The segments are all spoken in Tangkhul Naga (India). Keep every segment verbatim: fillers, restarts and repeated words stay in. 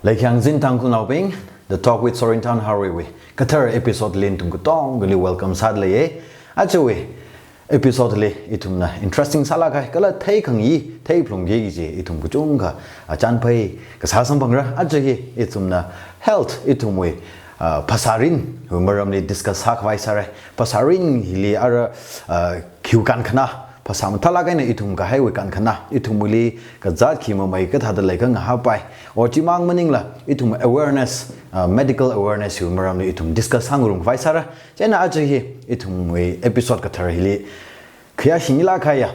Leikhyangzin Tangkhulnaobing, The Talk with Sorin Thanharuiwui kathar episode li nathum katongali welcome sādalei. Ajawui episode li ithumna interesting sālāk kahai kala theikhangayi, theiphalungki kaji ithum kachungkha, ah, chānphai kasā samphangra. Aja hi ithumna health, ithumwui, ah, phasārinwui maramli discuss sākhavai sāra. Phasārin hili ara, ah, khiwui kankhana, phasā mathālāk eina ithum kahaiwui kankhana, ithumwuili kazāt khi mamei kathāda lei kha ngahāpai. Or chimang maningla ithum awareness, ah, medical awareness wui maramli ithum discuss sāngarumkhavai sāra. Chieina aja hi ithumwui episode kathar hili khayāshimilāk kahaiya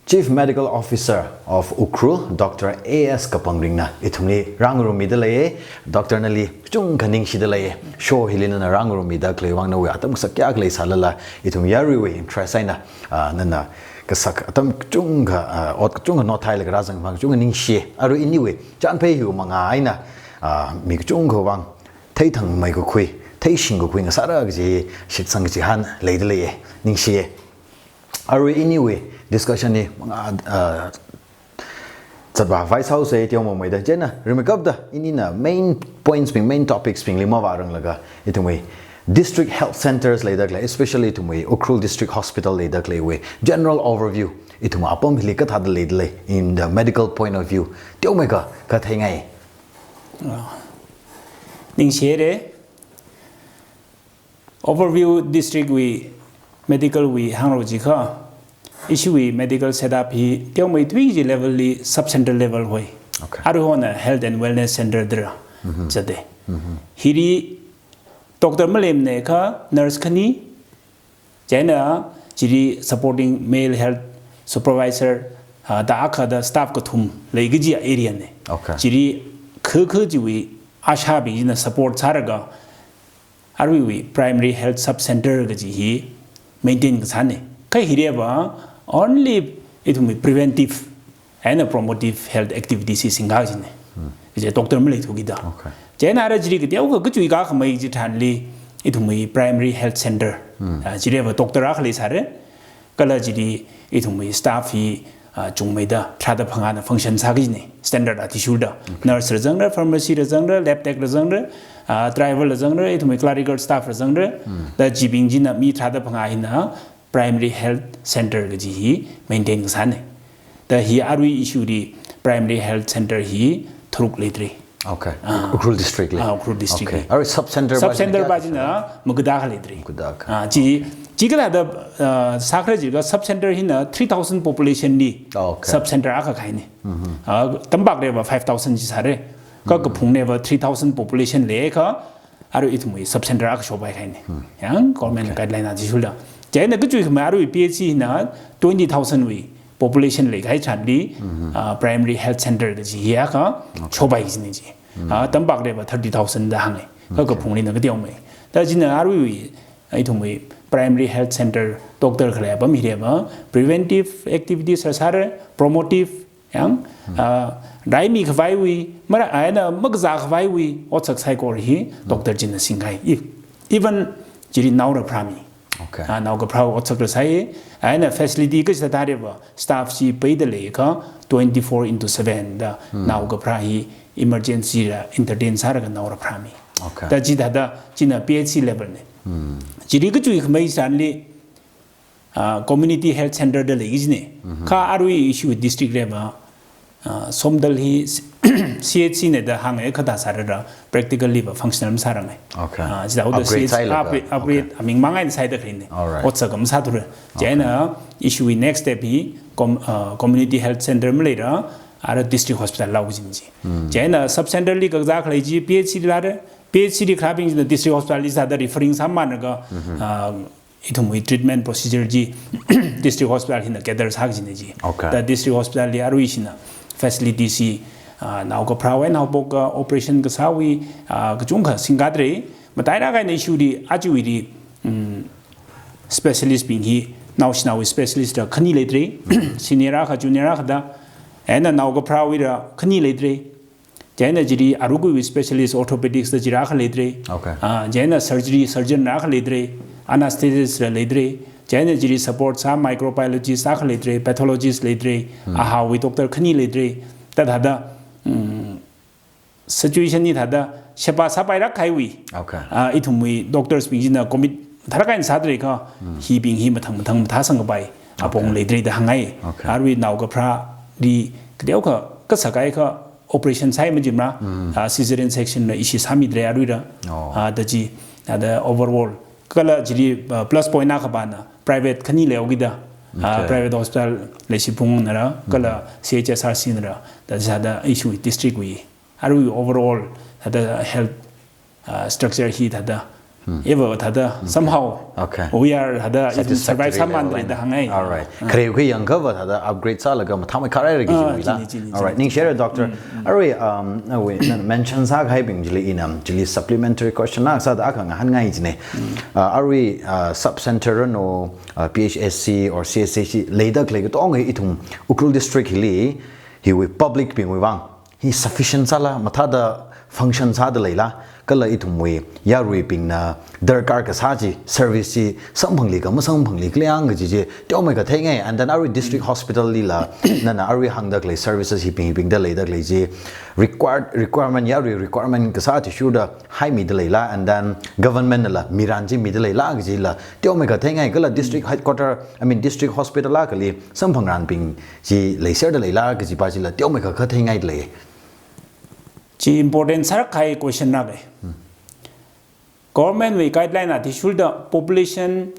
Chief Medical Officer of Ukhrul, Doctor A S Kapangringna ithumli rāngarummidalei. Doctor nali kachungkha ningshidalei. Show hili nana rāngarummida khaleiwui vang nawui atam kasak kayākha leisālala, ithum yaruiwui interest eina, ah, nana kasak atam kachungkha, ah, ot kachungkha nothailaga rāzang vang kachungkha ningshi. Arui iniwui chānphai hiwui mangā eina, ah, mi kachungkhawui vang theithangmeikakhui, theishingkakhui ngasāra kaji shitsang kachihān leidalei. Ningshi. Arui iniwui discussion hi mangā, ah, zatvākhavai sāusei, teomeida. Chieina rimeikapta inina main points bing, main topics bingli mavāranglaga, ithumwui district health centers leida khalei, especially ithumwui Ukhrul District Hospital leida khaleiwui general overview, ithum apam hili kathāda leidalei in the medical point of view, teomeikha katheingai. Ah, ningshire. Overview district wui medical wui hāngra jiakha, ishiwui medical setup hi teomeithui kaji level li sub center level hoi. Okay. Aruihon health and wellness center dara. Mhm. Zate. Mhm. Hili doctor maleimana kha nurse khani, chieina chili supporting male health supervisor, ah, da akha da staff kathum lei kaji area na. Okay. Chili khakha chiwui ASHA bing china support sālaga, aruiwui primary health sub center kaji hi maintain kasāna. Kha hiliva only ithumwui preventive eina promotive health activities hi singkā kajina. Hmm. Kaje doctor maleithukida. Okay. Chieina ara chili kateokha kachui kakhamei kaji tharanli ithumwui primary health center. Hmm. Ah, chiliva doctor akha leisāra. Kala chili ithumwui staff hi, ah, chungmeida tharāda phangāna function sā kajina. Standard athishurda. Okay. Nurse rāzangra, pharmacy rāzangra, lab tech rāzangra, ah, driver rāzangra, ithumwui clerical staff rāzangra. Hmm. Da chibing china mi tharāda phangā hina primary health center kaji hi maintain kasāna. Da hi arui ishili primary health center hi tharuk leidalei. Okay. Ah. Ukhrul district li. Ah, Ukhrul district li. Okay. Arui sub center sub center va china kayākha china makada akha leidalei. Makada akha. Ah, chi, chi kathāda, ah, sākhala jiakha sub center hina three thousand population li. Okay. Sub center akha kahaina. Mhm. Ah, tampakliva five thousand chi sāra. Kha, mhm, kaphungliva three thousand population leiakha, arui ithumwui sub center akha shopai kahaina. Hmm. Yang government, okay, guideline athishurda. Chieina kachui khamei arui P H C hina twenty thousand wui population leikahai tharanli, mhm, ah, primary health center kaji hi akha, okay, shopai kajina chi. Hmm. Ah, tampakliva thirty thousand da hānga. Kha, okay, kaphunglina kateomei. Da china aruiwui, ithumwui primary health center doctor khalei apam hiliva preventive activities rāsāra, promotive, yang, hmm, ah, raimikhavaiwui, mara, eina makazākhavaiwui otsak saikora hi, hmm, doctor china singkahai. If, even chili nao rāpharāmi. Okay. Ah, nao kapharāwui otsak rāsai, eina facility kaji thāda hiliva staff chi peida leiakha twenty-four into seven da, hmm, nao kapharā hi emergency la entertain sālaga nao rāpharāmi. Okay. Da chithāda china P H C level na. Hmm. Chili kachui khamei tharanli, ah, community health center da lei kajina. Mhm. Kha arui ishiwui district liva, ah, Somdal hi C H C na da hānga, kha thāda sālala practically va functional masāranga. Okay. Ah, chithāda upgrade C H C sālaga. Upgrade, upgrade, okay, aming mang eina sāda khaleina. All right. Otsak masāthura. Okay. Chieina ishiwui next step hi com-, ah, community health center maleila, ara district hospital laa kajina chi. Hmm. Chieina sub center li kazā khalei chi P H C li lāra, P H C li kharābing china district hospital li sāda referring sāmānlaga, mhm, ah, ithumwui treatment procedure chi district hospital hina cater sā kajina chi. Okay. Da district hospital li arui ishina facility chi, ah, nao kapharāwui eina haophoka operation kasāwui, ah, kachungkha singkadalei. Matailāk eina ishili, ajawuili, mm, specialist bing hi, naoshinaowui specialist da khani leidalei, senior akha, junior akha da, eina nao kapharāwuila khani leidalei. Chieina chili arukwui specialist orthopedics da chila akha leidalei. Okay. Ah, chieina surgery surgeon la akha leidalei, anesthetist la leidalei. Chieina chili support sā microbiologist akha leidalei, pathologist leidalei, hmm, ahaowui doctor khani leidalei. Da thāda, mm, situation hi thāda sheba sāpailāk kahaiwui. Okay. Ah, ithumwui doctors bing china commit tharak eina sādalei kha, hibing hi mathang mathang mathāsang kapai apong Okay. leidalei da hāngngai. Okay. Arui nao kapharāli kateokha kasak kahai kha operation sāi majimra, ah, cesarean section la ishi sāmidalei aruira. Oh. Ah, da chi, ah, da overall kala chili, ah, plus point na kapana private khani leokida, ah, Okay. private hospital Leishiphung nara, kala C H S R C nara, da sāda issue district wui. Arui overall thāda health, ah, structure hi thāda, ever thāda, somehow Okay. we are thāda even Satisfactory survive level samandalei da hāngngai. Alright. Ah. Khare khui yangkava thāda upgrade sālaga mathāmei kharai ragi Ah, jiwui la. chini, chini, Alright. chini. Ningshi haira, doctor. Arui, um, na we, na mention sākahaibing chili ina, chili supplementary question na sāda akha ngahānngai chine. Ah, arui, ah, sub center no, ah, P H S C or C S C C leida khalei katonga ithum Ukhrul district hili, hiwui public bingwui vang hi sufficient sāla, mathāda function sādalei la, kala ithumwui yaruibingna darkar kasā chi, service chi samphangli kha masamphangli kaliang kaji chi teomeikha theingai. And then arui district hospital lila, nana arui hāngda khalei services hibing hibingda leida khalei chi required, requirement, yarui requirement kasā athishurda haimidalei la, and then government nala miran chi midalei la kajila teomeikha theingai. Kala district headquarter, I mean district hospital akhali samphangranbing chi leiserdalei la kajipa chila teomeikha kha theingaidalei. Chi important sālāk kahai question na kai. Government wui guideline athishurda population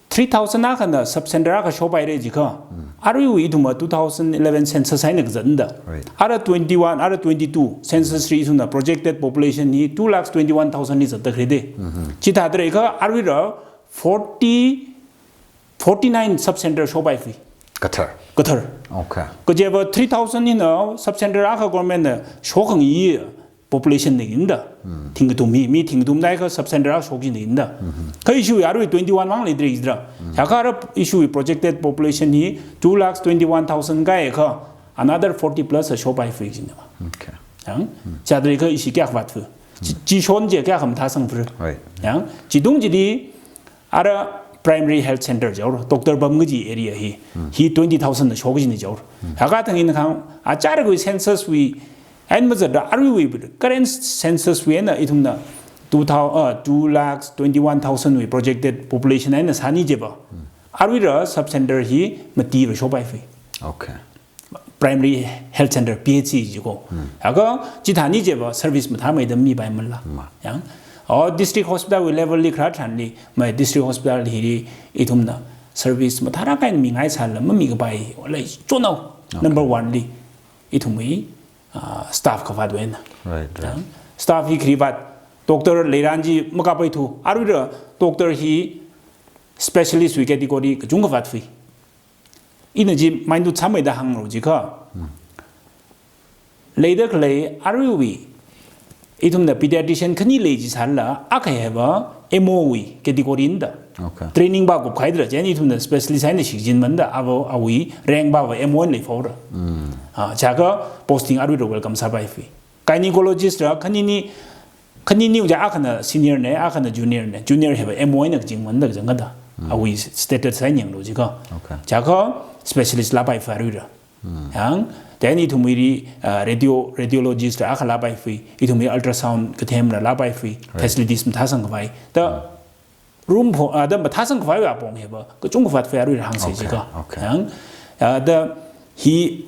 three thousand akhana sub center akha shopaira jikha, aruiwui ithumva two thousand eleven census eina kazatda. Right. Ara twenty-one, ara twenty-two census li ithumna projected population hi two lakhs twenty-one thousand li zatda khalei de. Chithāda leikha aruira forty, forty-nine sub center shopaifui. Kathar. Kathar. Okay. Kajiva three thousand eina sub center akha government na shokhangaiya population na inda. Thingkathum hi, mi thingkathum leikha sub center akha shokchinda inda. Kha issue arui twenty-one mang leidalei jidra. Chakha ara issue projected population hi two lakhs twenty-one thousand kaikha another forty plus a shopaifui jina. Okay. Yang, chithāda leikha ishi kayākha vātfui. Chi, chi shon chi kayākha mathāsangfui. Right. Yang, chithung chili ara primary health center jihaora, doctor pamkaji area hi, hi twenty thousand na shokajina jihaora. Haka thang ina khang, achārwui census wui, eina mazatda aruiwui, current census wui eina ithumna two thousand, uh, two lakhs twenty-one thousand wui projected population eina sāni jiva. Aruira sub center hi mati ra shopaifui. Okay. Primary health center, P H C jiko. Haka chithāni jiva service mathāmeida mipaimala. Ma. Yang, o district hospital wui level li kharā tharanli, mai district hospital hili ithumna service mathālāk eina mingaisāla mamikapai lei chonao. Okay. Number one li ithumwui, ah, staff kavātwui eina. Right, right. Yang, staff hi khari vāt, doctor leiran chi makapaithu, aruira doctor hi specialist wui category kachungkha vātfui. Ina chi mind to sāmeida hānglu jikha. Leida khalei aruiwui, ithumna pediatrician khani lei jisālala, akha hiva M O wui category inda. Okay. Training pa kupkahai dra, chieina ithumna specialist eina shichinmanda, ava, awui rank pava M O eina leihaora. Ah, chakha posting aruira welcome sāpaifui. Gynecologist ra khanini, khanini uja akhana senior ne, akhana junior ne. Junior hiva M O eina kachingmanda kachangkhatta. Awui status eina yanglu jikha. Okay. Chakha specialist lāpaifui aruira. Yang, then ithumwuili, ah, radio, radiologist ra akha lāpaifui, ithumwui ultrasound kathemla lāpaifui, right, facilities mathāsangkhavai. Ta room pho, ah, da mathāsangkhavai apong hiva kachungkha vātfui aruira hāngsa Okay, jikha. Okay. Yang, ah, da hi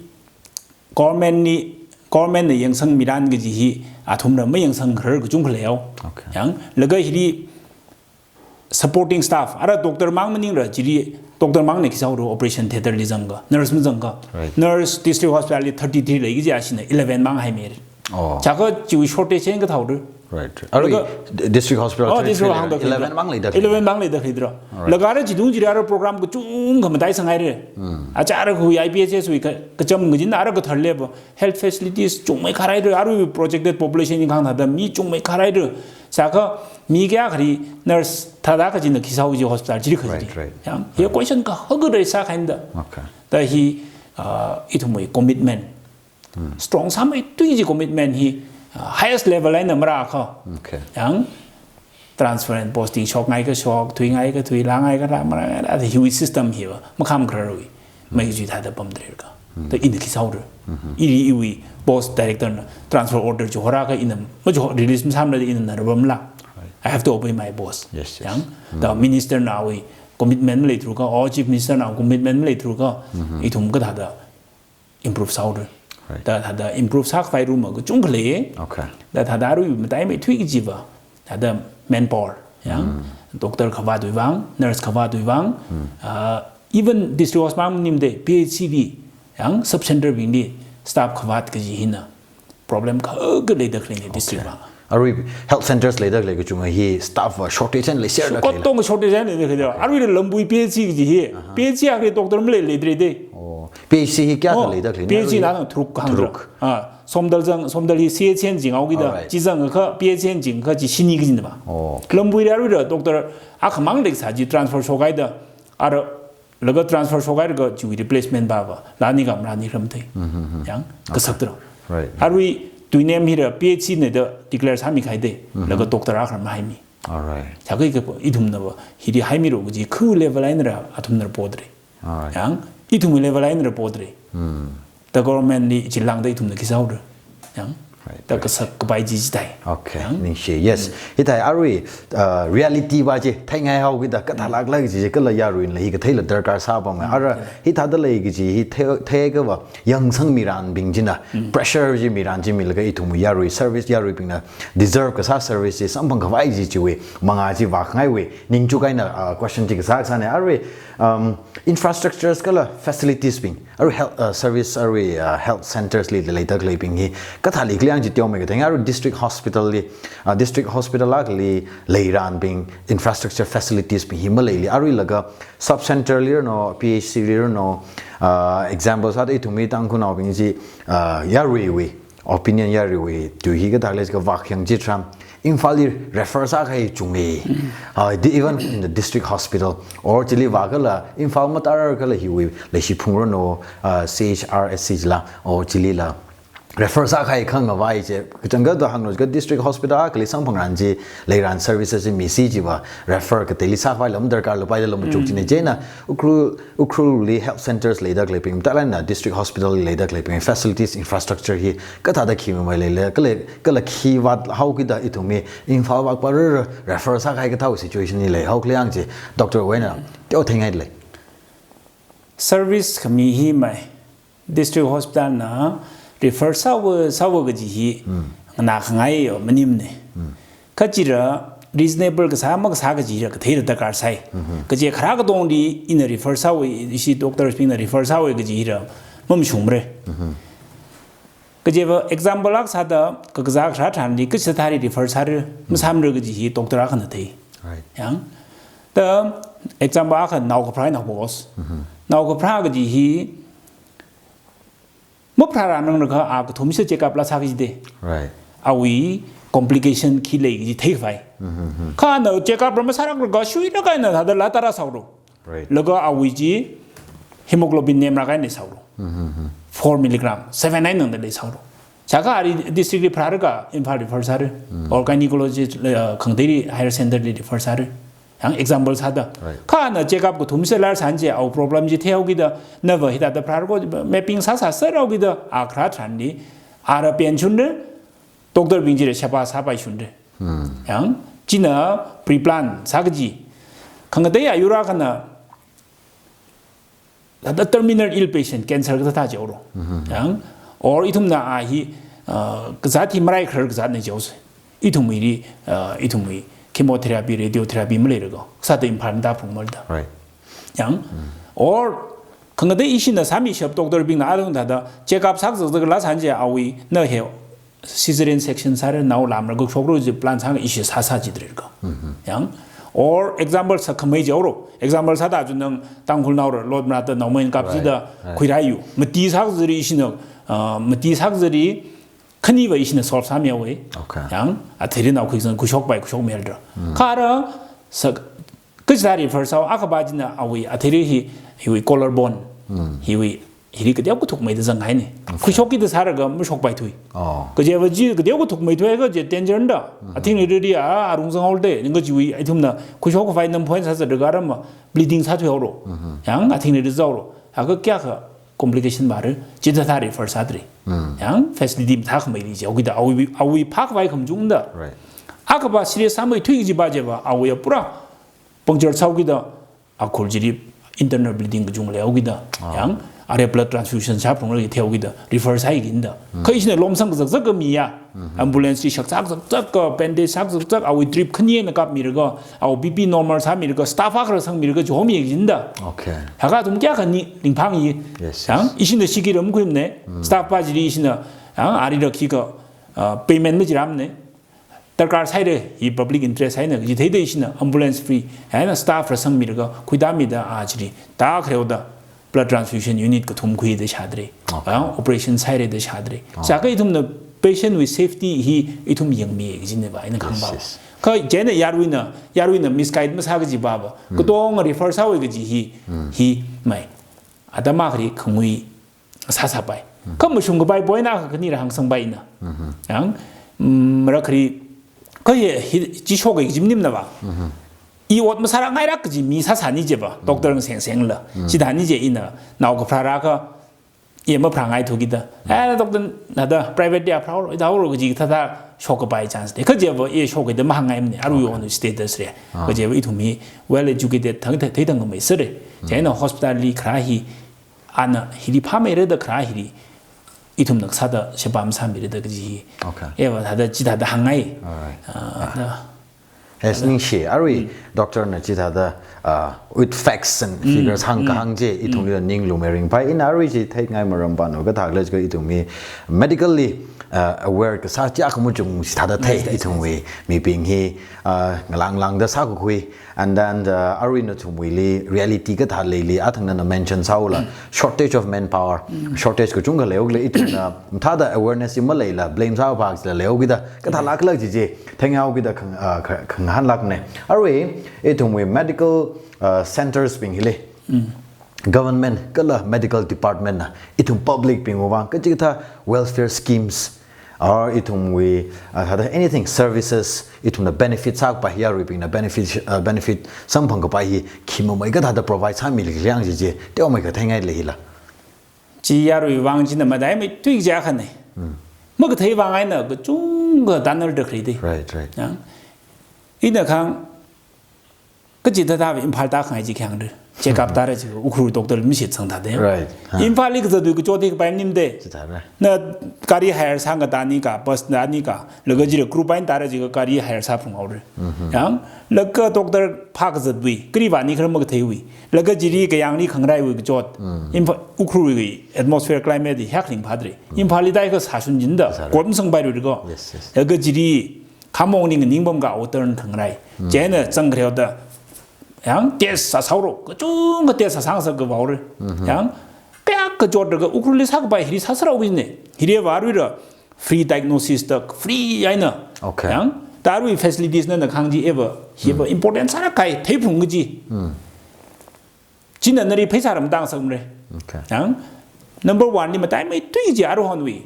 government ni, government na yangsangmiran kaji hi athumna mayangsangkharar kachungkha leihao. Okay. Yang, laga hili supporting staff, ara doctor mang maningra chili, doctor mangna khi sāhaora operation theatre li zangkha, nurse mazangkha. Right. Nurse district hospital li thirty-three lei kaji ashina eleven mang haimira. Oh. Chakha chiwui shortage eina kathaora. Right, right. Arui laga d-, district hospital Oh, thirty-three district lei, hāngda eleven mang leida. Eleven mang leida khalei dra. Alright. Laga ara chithung chili ara program kachungkha mataisanghaira. Hmm. Achārwui I P H S wui ka, kacham kajina ara kathar leiva health facilities chungmeikha rāhaira, arui projected population hi khangthāda mi chungmeikha rāhaira. Sākha mi kayākhali nurse thāda kajina khi sāhaoji hospital chili kha Right, chili. Right. Yang, hi Right. question kahaka raise sākahaina da. Okay. Da hi, ah, ithumwui commitment. Hmm. Strong sāmeithui kaji commitment hi, ah, highest level eina marākha. Okay. Yang, transfer and posting shokngai kashok, thuingai kathui, lāngai kalā, marāngai lā, hiwui system hiva makhamkhararwui. Mai chi thāda pamdalei kha. Da ina khi sāhaora. Iri iwui boss director na transfer order chihorākha ina machiho release masāmara da ina narabamla. I have to obey my boss. Yes, yes. Yang, da minister nawui commitment maleithura kha, or chief minister nawui commitment maleithura kha, ithum kathāda improve sāhaora. Right. Da thāda improve sākhavai room kachungkha lei. Okay. Da thāda arui mataimeithui kajiva, thāda manpower, yang, doctor khavātwui vang, nurse khavātwui vang, uh, even district hospital maningmada, P H C li, yang, sub center bingli staff khavāt kaji hina problem kha, kha leida khaleina district vang. Arui health centers leida khalei kachunga hi staff va shortage eina leiserda khalei. Kotong shortage eina leida khalei. Arui lambui P H C kaji hi. P H C akhali doctor malei leidalei da. Oh, P H C hi kayākha leida khalei? P H C na tharuk kahāng. Tharuk. Ah, Somdal zang, Somdal hi C H N jinghaokida, Alright. chi zangakha P H N jingakha chi shini kajina va. Oh. Lambuili arui da doctor akhamang leisā chi transfer shokhaida, ara laga transfer shokhaida kha chiwui replacement va va, lani kam lani ram thei. Yang, kasaktra. Right. Arui tuinem hira P H C na da declare sāmikahai da, laga doctor akha mahaimi. Alright. Chākha kha ithumna va, hili haimira kaji khu level einara, athumna podalei. Alright. Yang, ithum level einara podalei. Da government li chilangda ithumna khi sāhaora. Yang, Right, da right. kasak kapai chi chitai. Okay, Yang, ningshi. Yes. Hithāda arui, uh, reality va chi theingai haokida kathālākla kaji chi kala yaruila hi katheila darkar sāpama. Ara hithāda lei kaji hi thei, theiakhava yangsangmiranbing china pressure chi miran chi milaga ithum yarui service yaruibingna deserve kasā service chi samphang khavai chi chiwui mangā chi vākhangaiwui ningchuk eina, uh, question chi kasā kasāna. Arui, um, infrastructures kala facilities bing, arui health, uh, service, arui, uh, health centers li leida khaleibing hi kathāli kaliang chi teomeikha theng, arui district hospital li, uh, district hospital akhali leiranbing infrastructure facilities bing hi maleili, arui laga sub center li rano, P H C li rano, uh, example sāda ithumwui Tangkhulnaobing chi, uh, yaruiwui opinion yaruiwui tui hi kathālei kha vākhayang chitharan Imphal li refer sākahai chunga. Uh, the, even in the district hospital or chili vākhala Imphal matārakhala hiwui leishi phungrano, uh, C H R S C la or chilila refer sākahai khangavai chi. Kachangkhatta hānglu kha district hospital akhali samphangran chi, leiran services chi misi chiva refer kateili sākhavai lam darkar lupai da lam chuk china. Chieina Ukhrul, Ukhrulli health centers leida khaleibing, mathālākna district hospital leida khaleibing facilities, infrastructure hi kathāda khi mamai leila, kala, kala khi vāthaokida ithumwui Imphal vākpara refer sākahai kathāwui situation hi leihaokhala yang chi doctor wui eina teo theingai lei. Service khami hi mai, district hospital na refer sāva, sāva kaji hi, na khangai yo maningmana. Kachira reasonable kasā makasā kajira katheira darkar sai. Kaje khara katongli ina refer sāva, ishi doctors bingna refer sāva kajira mamashungmara. Kajeva example akha sāda kakazā khara tharanli kachi thāli refer sāra, masāmara kaji hi doctor akhana thei. Right. Yang, da example akha naokaphara eina pos. Naokaphara kaji hi mapharāranglakha a kathum sā check up la sāki da. Right. Awui complication khi lei kaji theikhavai. Kha na check up ra masāraklaga shuilaga eina thāda laa tara sāhaora. Right. Laga awui chi hemoglobin nemlaga eina sāhaora. Four milligram, seven eina nangda leisāhaora. Chākha ari district li pharālaga Imphal refer sāra. Or gynecologist, uh, khangateili higher center li refer sāra. Yang example sāda. Right. Kha na check up kathum sālala sanje awui problem chi theihaokida, nava hithāda pharāra ko mapping sāsā sāhaokida, a khara tharanli, ara pension ra, doctor bing chira sheba sāpaishunra. Yang, china pre-plan sā kaji. Khangatei ayur akhana, thāda terminal ill patient, cancer kathā thā jihaora. Yang, or ithumna a hi, uh, kazāt hi marai kharar kazātna jihaosa. Ithumwuili, uh, ithumwui chemotherapy, radiotherapy maleira ko. Sāda Imphal da phungmara da. Right. Yang, or khangatei ishina sāmishap doctor bingna alung thāda check up sākazakzakla sanje awui na he caesarean section sāra, nao lamra kashokra ji plan sānga ishi sāsā jidalei ko. Yang, or example sākhamei jihaora. Example sāda chunang Tangkhulnaora lot mara da naomain kap jida khuirāyu. Mati sākazakli ishina, uh, mati sākazakli khaniva ishina solve sāmihaowa. Okay. Yang, athili nao khuizang khuishokpai khuishokmeira. Kha ara sā kachi thā refer sāva akhava china awui athili hi, hiwui collarbone, hiwui, hili kateo kathukmeida zanghaina. Khuishokkida sālaga mashokpaithui. Oh. Kajeva chi kateo kathukmeithui kaje danger da. Athingli riri a, arung zanghaoda, ning kajiwui ithumna khuishokkhavai nam point sāzatlaga rama bleeding sāthuihaora. Yang athingli rizahaora. Akha kayākha complication vāra, chithāda refer sādalei. Yang facility mathākhameili jihaokida, awui, awui phākhavai khamachungda. Right. Akhava serious sāmeithui kajiva chiva, awui pura puncture sāhaokida, akhur chili internal bleeding kachungkha leihaokida. Ah. Yang, arui blood transfusion sāphalungra kaji theihaokida, refer sāhaikida. Kha ishina lomsang kazakzak kami ya. Ambulance li shakzak zakzak ka, bandage sak zakzak, awui drip khani eina kapmilaga, awui B P normal sāmilaga, staff akha rāsangmilaga, chihomi kajina da. Okay. Haka athum kayākha ning phāngai. Yes, yes. Yang, ishina shiki ram khuimana, staff pa chili ishina, yang, arui rākhikha, uh, payment machiramana. Darkar sāhaira, hi public interest eina, kaji theida ishina ambulance free, eina staff rāsangmilaga, khuitāmida, a chili, tākhareoda, blood transfusion unit kathum khuida shādalei. Okay. Ah, operation sāhaira da shādalei. Oh. Sākha ithumna patient wui safety hi ithum yangmi kajina va, ina Yes, khangba. Yes. Kha chieina yaruina, yaruina misguide masā kajiva va. Katonga refer sāhaowa kaji hi, hi mai. Atam akhali khangui sāsāpai. Kha mashungkapai point akha khani rāhāngsangpai ina. Yang, mm, rākhali, kha hi, hi, chi shoka kaji maningmana va. I ot masārāngaira kaji mi sāsāni chiva, doctor ngaseng sengla. Chithāni chi ina, nao kapharā akha, i mapharāngaithu kida. Eh, doctor, nada, private ya pharāhaora, ida haora kaji thāda shokkapai chance lei. Kha chiva i shoka da mahāngngaimana, arui Okay. on status li. Ah. Kha chiva ithum hi well educated, thang, thang, thang ngamai sāra. Chieina hospital li kharā hi, ana hili phāmeira da kharā hili, ithumna kasāda sheba masāmira da kaji hi. Okay. Eva thāda chithāda hāngngai. Alright. Ah, da. Yes, ningshi. Arui, doctor na chithāda, uh, with facts and figures hāngkahāng chi, ithumli ning lumeringpai. Ina arui chi theingai maram pāna kathākhala jiakha ithum hi medically, uh, aware kasā chi akha machung chithāda thei Yes, yes, ithumwui mibing hi, uh, ngalang langda sākakhui. And then, uh, arui nathumwuili reality kathā leili, athang nana mention sāhaola, shortage of manpower, shortage kachungkha leihaokhala ithumna, mathāda awareness chi maleila, blame sāpā chila leihaokida, kathālākhala kaji chi, theingaokida khang, uh, kha-, khangahānlākna. Arui, ithumwui medical, uh, centers bing hili, government kala medical department na, ithum public bingwui vang, kachikathā welfare schemes, or ithumwui, uh, thāda anything, services, ithumna benefit sākapai hi, yaruibingna benefit, uh, benefit samphangkapai hi, khi mamei kathāda provide sāmili khala chi chi, teomeikha theingailei hila. Chi yarui vang china madaimeithui kaji akhana. Makathei vang eina kachungkha tunnel da khalei da. Right, right. Yang, ina khang, kachi thāda Imphal tākhangai chi khayāngda. Check up tāra jiakha, Ukhrul doctor mashitsang thāda. Right. Ha. Imphal li kazatwui kachot hi kapai maningmada. Chithāra. Na gari hire sāngatāni ka, bus tāni ka, laga chili group eina tāra jiakha gari hire sāphunghaora. Yang, laga doctor phā kazatwui, kari vāni kharam makatheiwui. Laga chili kayāngli khangaraiwui kachot. Imphal, Ukhrulwui atmosphere climate hi hiyākha ringphādalei. Imphal li tākha sāshun jida. Chithāra. Kor masangpailui ko. Yes, yes. Laga chili khamong ning ningpam ka o turn khangarai. Chieina zangkhareoda. Yang test sāsāhaora, kachungkha test sāsāngasak kavā haora. Yang kayākha chotraga Ukhrul li sākapai hili sāsāra wine. Hili vāruira free diagnosis da free eina. Okay. Yang tarui facilities na na khangji eva, hi eva important sāra kahai theiphung kaji. China nali pheisā ram tāngasakmara. Okay. Yang number one li mataimeithui chi aruihonwui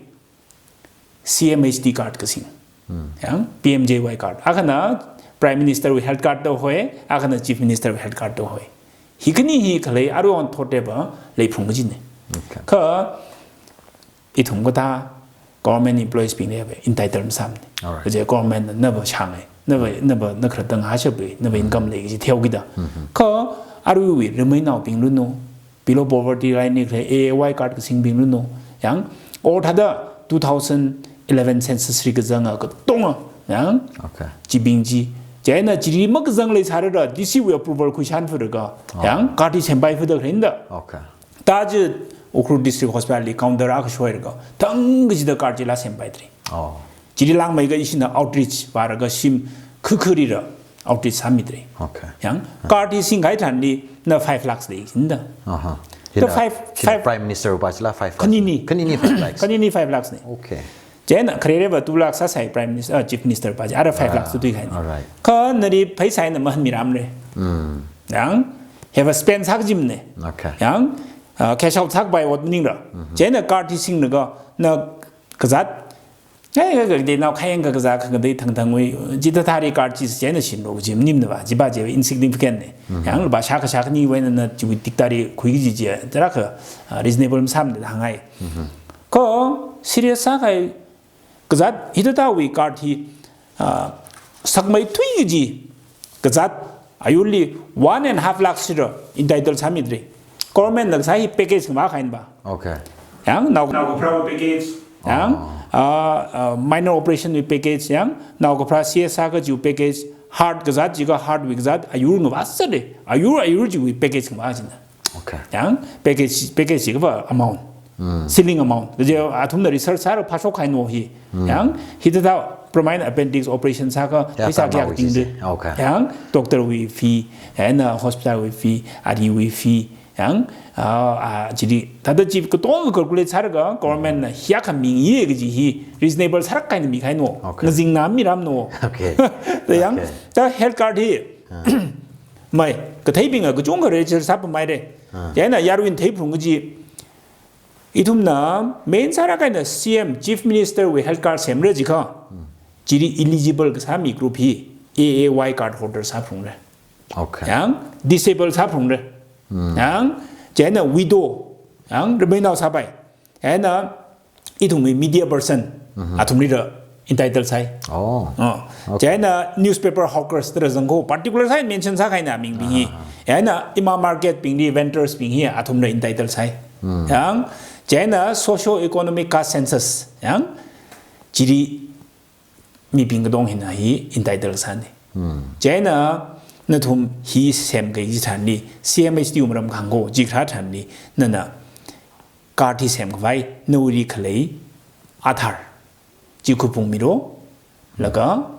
C M H D card kasing. Yang P M J Y card. Akhana Prime Minister wui health card da hoi, akhana Chief Minister wui health card da hoi. Hi khani hi khalei aruihon thoteva leiphung kajina. Okay. Kha ithum kathā government employees bingli entitle masāmana. All right. Kaje government nava shāngai, nava, nava na khalatta ngahāshappai, nava income lei kaji theokida. Kha aruiwui ramei naobing luno, below poverty line li khalei A A Y card kasingbing luno. Yang, or thāda two thousand eleven census li kazanga katonga. Yang, Okay. chibing chi. Chieina chili makazang leisālala D C wui approval khuishan furaga. Oh. Yang, card hi sempai fuda kharinda. Okay. Taji Ukhrul District Hospital li counter akha shoilaga, thang kachida card chila sempaidalei. Oh. Chili langmeiga ishina outreach vālaga shim khukhurila outreach sāmidalei. Okay. Yang card hi singkahai tharanli na five lakhs lei kajina da. Aha. Ka Hina, five, hina five Prime Minister pa chila five lakhs. Khanini. Khanini five lakhs. Khanini five lakhs na. Okay. Chieina kharereva two lakhs sāsai Prime Minister, uh, Chief Minister pa chi, ara five lakhs Ah, tu tuikahai na. All right. Kha nali pheisā eina mahānmiramra. Yang, hiva spend sākajimana. Okay. Yang, uh, cash out sākapai ot maningra. Chieina card hi singlaga, na kazat, Kha kha kha dei nao khayang kha kazā kha dei thangthangwui, chithāthāri card chi chieina shinro chi maningmana va, chiva chiva insignificant ne. Yang lupā shākha shākhaniwui eina na chiwui tiktāri khuiki kaji chi, tarākha, ah, reasonable masāmana da hāngngai. Kha serious sākahai kazāt hithāthāwui card hi, ah, sakmeithui kaji kazāt ayurli one and half lakh shira entitle sāmidalei. Government na kasā hi package ngavā kahaina va. Okay. Yang nao, nao kapharāwui package, yang, ah, ah, minor operation wui package, yang nao kapharā C S R kajiwui package, heart kazāt jiakha heart wui kazāt, ayur ngavā sālei. Ayur, ayur chiwui package ngavā china. Okay. Yang package, package jiakha va amount. Ceiling amount. Kaje athumna research sāra phāshok kahaina hi. Yang hithāthā prominent appendix operation sākha, ya, pheisā kayākha tingda. Okay. Yang doctor wui fee, eina hospital wui fee, ariwui fee, yang, ah, ah, chili, thāda chi katonga calculate sālaga government na hiyākha mingi kaji hi reasonable sālāk eina mikahaina. Okay. Ngazingna mirāmana. Okay. Da yang, okay, da health card hi, mai, katheibingna kachungkha register sāpamhaira. Ah. Chieina yaruina theiphalung kaji, ithumna main sālāk eina C M, Chief Minister wui health card semra jiakha, chili eligible kasā mi group hi A A Y card holder sāphalungra. Okay. Yang disabled sāphalungra. Yang chieina widow, yang rameinao sāpai. Eina ithumwui media person, athumlila entitle sāi. Oh. Ah. Okay. Chieina newspaper hawkers da zangkho particular sāi mention sākahaina mingbing hi. Ah. Eina ima market bingli vendors bing hi athumla entitle sāi. Yang chieina socio economic caste census, yang chili mibing katong hina hi entitle sāna. Chieina nathum hi semkahai chitharanli, C M H D wui maram khangko, chitharanli, nana card hi semkhavai, nawuili khalei Aadhaar chi khuiphungmilo, laga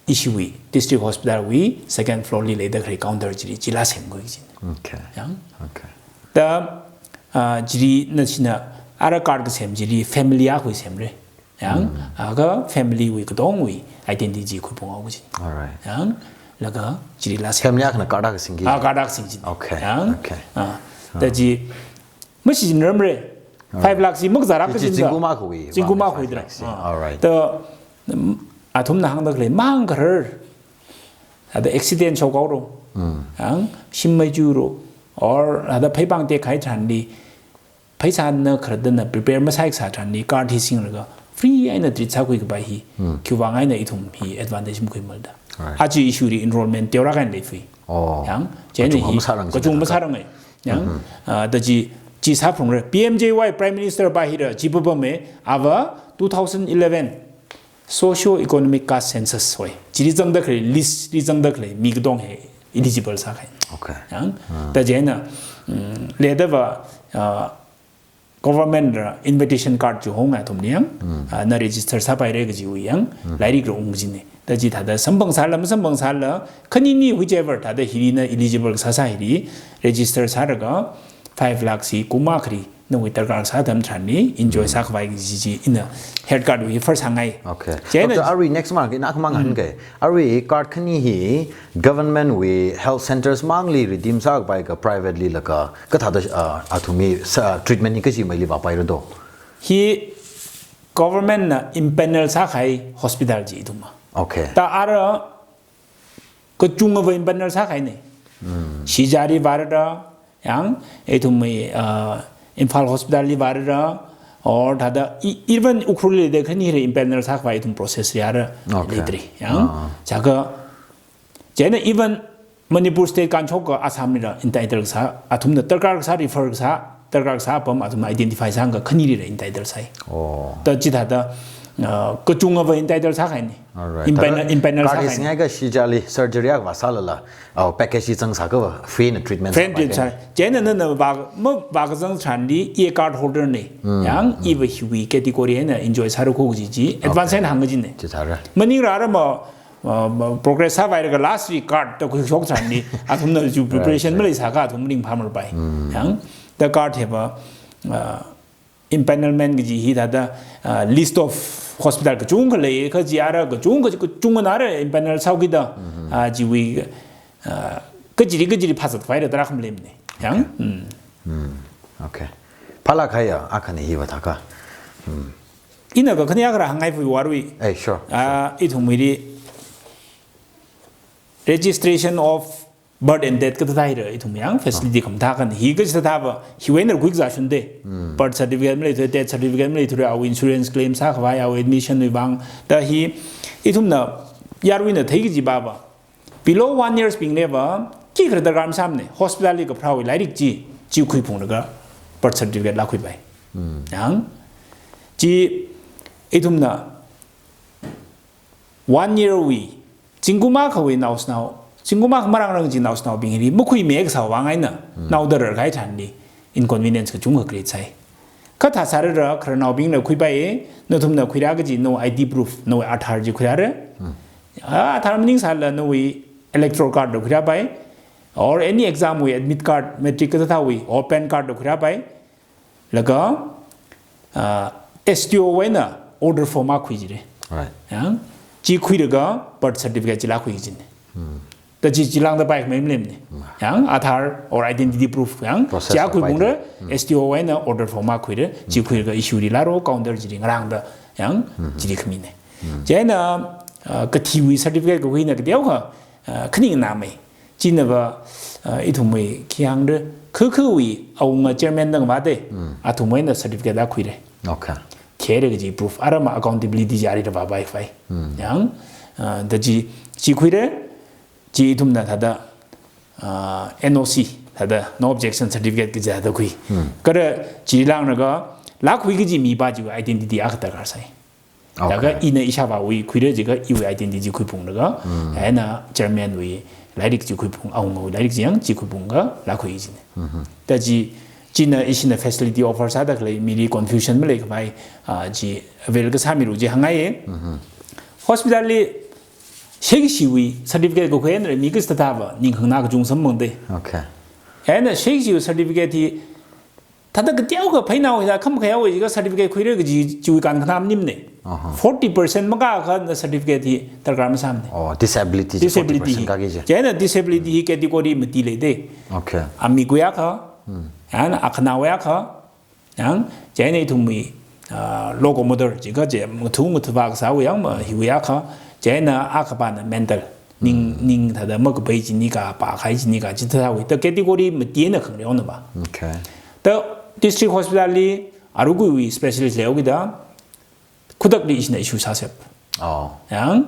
ishiwui District Hospital wui second floor li leida khalei counter chili chila semkhui kajina. Okay. Yang. Okay. Da, ah, chili na china ara card kasem chili family akhawui semra. Yang, akha family wui katongwui identity khuiphunghao kajina. All right. Yang, laga chilila sem. Family akhana card akha singki. Ah, card akha singki. Okay. Yang, okay, ah, da chi, mashichinrarmara. All right. Five lakh chi makazālāk kajina. Chi zingkum akhawui. Zingkum akhawui dra. Ah. All right. Da, mm, athumna hāngda khalei, mahāngkharar, ada accident shokhaoro. Yang, shim maichuiro. Or ada pheipāng tekahai tharanli, pheisāna khalattana prepare masāi kasā tharanli card hi singlaga free eina treat sākhui kapai hi, khiwuivang eina ithum hi advantage makhuimala da. Right. Aja issue li enrollment teolāk eina leifui. Oh. Yang, chieina kachungkha hi masārang kachungkha masārangai. Yang, ah, da chi, chi sāphalungra. P M J Y Prime Minister pa hila chi papama, ava two thousand eleven socio economic caste census hoi. Chili zangda khalei, list li zangda khalei mi katong hi eligible sākahai. Okay. Yang, da chieina, mm, leida va, ah, government la invitation card chi hong athumli yang, ah, na register sāpaira kajiwui yang, lairikla ung kajina. Da chithāda samphang sāla, masamphang sāla, khanini whichever, thāda hili na eligible sāsā hili, register sālaga, five lakh chi kum akhali, nawui darkar sā atam tharanli enjoy sākhavai kaji chi ina health card wui first hāngngai. Okay. Chieina Doctor, arui next mang, ina akhamang hāngke. Arui card khani hi government wui health centers mangli redeem sākapai ka private li laga, kathāda, ah, athumwui sa, treatment hi kachimeili vāpaira do? Hi government na empanel sākahai hospital chi ithum ma. Okay. Da ara kachungkhava empanel sākahaina. Shijali vāra, yang, ithumwui, ah, Imphal Hospital li vāra, or thāda, e-, even Ukhrul li da khanira empanel sākhavai ithum process li ara, okay, leidalei, yang. Ah. Chaka, chieina even Manipur State kanchok ka Assam lila entitle kasā, athumna darkar kasā refer kasā, darkar kasā apam athumna identify sāngka khanilila entitle sāi. Oh. Da chithāda, ah, kachungkhava entitle sākahaina. All right. Empanel, empanel sākahaina. Card hi singaikha Shijali surgery akha vāsālala, oh, package hi zangsākha va free na treatment sāpai. Free treatment sāpai. Chieina nana vā, mavākazang tharanli, i card holder na. Yang, iva hiwui category eina enjoy sāra kho kaji chi, advance eina hāng kajina. Chithāra. Maningla ara ma, ah, ma, progress sāvailaga last week card da khuishok tharanli, athumna ju preparation maleisākha athum ringphāmara pai. Yang, da card hiva, ah, empanelment kaji hi thāda, ah, list of hospital kachungkha lei, kaji ara kachungkha, kachungkhana ara empanel sāhaokida, ah, chiwui, ah, kachili, kachili phāzat khavai da tarākha maleimana. Yang? Okay. Mm. Mm. Okay. Phālāk kahai akhana hiva thākha. Mm. ina kakhanea kharā hāngngai pui warui. Eh, sure. Ah, ithumwuili registration of birth and death kathā thāhaira ithum yang facility khamathā kan hi kaji thāthāva, hiwui eina rākhui kazā shunde. Birth certificate maleithura, death certificate maleithura, awui insurance claim sākhavai, awui admission wui vang. Da hi ithumna yaruina theiki kajiva va, below one years bingli va, khi kharā darkar masāmane, hospital li kapharāwui lairik chi, chi khuiphunglaga birth certificate lākhuipai. Yang, chi ithumna one year wui, zingkum akhawui naoshinao, zingkum akha marāngrang chi naoshinaobingli makhuimi kasā vang eina, naoda rarkahai tharanli inconvenience kachungkha create sāi. Kathā sārara khararnaobingna khuipai, nathumna khuirā kaji nawui I D proof, nawui Aadhaar chi khuirāra. Ah, Aadhaar maningsālala nawui electoral card da khuirāpai, or any exam wui admit card, matric kathāthāwui, or PAN card da khuirāpai. Laga, ah, S D O wui eina order form akha khuijira. Right. Yang, chi khuilaga birth certificate chi lākhui kajina. Da chi, chi lāngda paikhamei malemne. Yang, Aadhaar or identity proof yang, process chi akha khuiphungra, S D O wui eina order form akha khuira, chi khuilaga issue li lāra counter chili ngarāngda, yang, chili khamina. Chieina, ah, kathiwui certificate kakhuina kateokha, ah, khaningnāmei. China va, ah, ithumwui khi hāngra, kha khawui awunga chairman dang vāda, athumwui eina certificate akha khuira. Okay. Thira kaji proof, arama accountability chi arida vāpaikhavai. Yang, ah, da chi, chi khuira, chi ithumna thāda, ah, N O C, thāda no objection certificate kaji thāda khui. Kha chi lānglaga, lākhui kaji mipā chiwui identity akha darkar sāi. Okay. Laga ina ishāvāwui khuira jiakha iwui identity chi khuiphunglaga, eina chairman wui lairik chi khuiphung, awungawui lairik chi yang chi khuiphunglaga lākhui kajina. Da chi, china ishina facility offer sāda khalei mili confusion maleikhavai, ah, chi avail kasāmilu chi hāngngaiya. Hospital li shekishiwui certificate kakhui eina mi kathā thāva ning khanganā kachung samphangda. Okay. Eina shekishiwui certificate hi thāda kateokha phainao hila khamakhayāwui jiakha certificate khuira kaji chiwui kankhanā maningmane. Aha. Forty percent makākha na certificate hi darkar masāmane. Oh, disability chi Disability forty percent hi. Kaki chi. Chieina disability hi category mati leida. Okay. Amikwui akha, eina akhanaowui akha, yang, chieina ithumwui, ah, locomotor jiakha chi, ngatha ngathava kasāwui yang ma hiwui akha, chieina akhapana mental. Ning, ning thāda makapai chi nika, pākahai chi nika, chithāwui. Da category mati eina khangareonava. Okay. Da district hospital li aruiwui specialist leihaokida, khutakli ishina issue sāshap. Oh. Yang.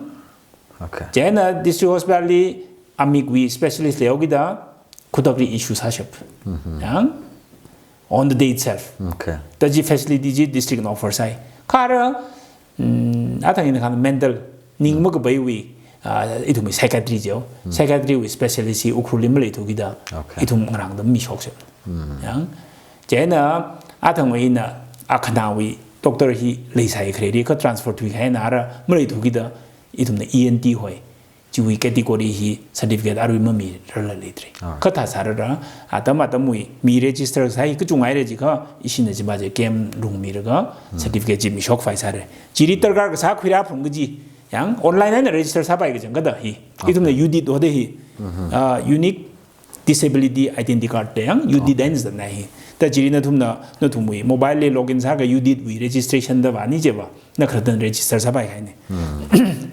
Okay. Chieina district hospital li amikwui specialist leihaokida, khutakli issue sāshap. Yang. On the day itself. Okay. Da chi facility chi district na offer sāi. Kha ara, mm, athang ina khan mental, ning makapaiwui, ah, ithumwui psychiatry jiao. Psychiatry wui specialist hi Ukhrulli maleithukida, Okay. ithum ngarāngda mishokshap. Yang, chieina athangwui ina akhanaowui doctor hi leisai khareli kha transfer thuikahai eina ara maleithukida, ithumna E N T hoi, chiwui category hi certificate arui mamirarla leidalei. Alright. Kathā sārara, atam atamwui mi register sāi kachunghaira jiakha, ishina chiva chi camp lungmilaga, certificate chi mishokpai sāra. Chili darkar kasā khuirāphung kaji, yang online eina register sāpai kachangkhatda hi. Okay. Ithumna U D I D hoda hi, ah, unique disability identity card da yang U D I D Okay. eina zatnai hi. Da chili nathumna, nathumwui mobile li login sālaga U D I D wui registration da vāni chiva, na khalattana register sāpai kahaina.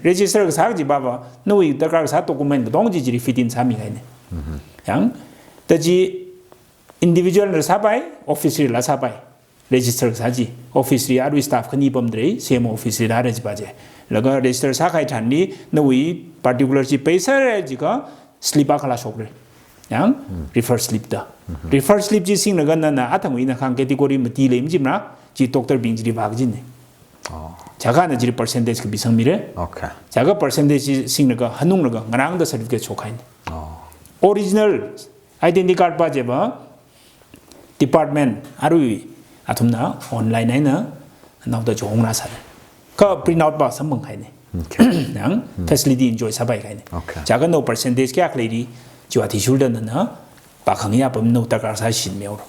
Register kasā kajiva va, nawui darkar kasā document katonga chi chili fit in sāmi kahaina. Yang, da chi individual la sāpai, office lila sāpai. Register kasā chi, office li arui staff khani pamdalei, same office lila rāra chiva chi. Laga register sākahai tharanli, nawui particular chi peiser jiakha, slip akhala shokra. Yang, refer slip da. Refer slip chi singlaga nana athangwui ina khang category mati lei machimra, chi doctor bing chili vākajina. Oh. Chiakha na chili percentage kapisangmira. Okay. Chiakha percentage chi singlaga, hanunglaga, ngarāngda certificate shokhaina. Oh. Original identity card va chiva, department arui athumna online eina naoda chihongra sāra. Kha print out va samphanghaina. Okay. Yang facility enjoy sāpai kahaina. Okay. Chiakha nawui percentage kayākha leili, chiva athishurda nana pākhangayā apam nawui darkar kasā shinmihaora.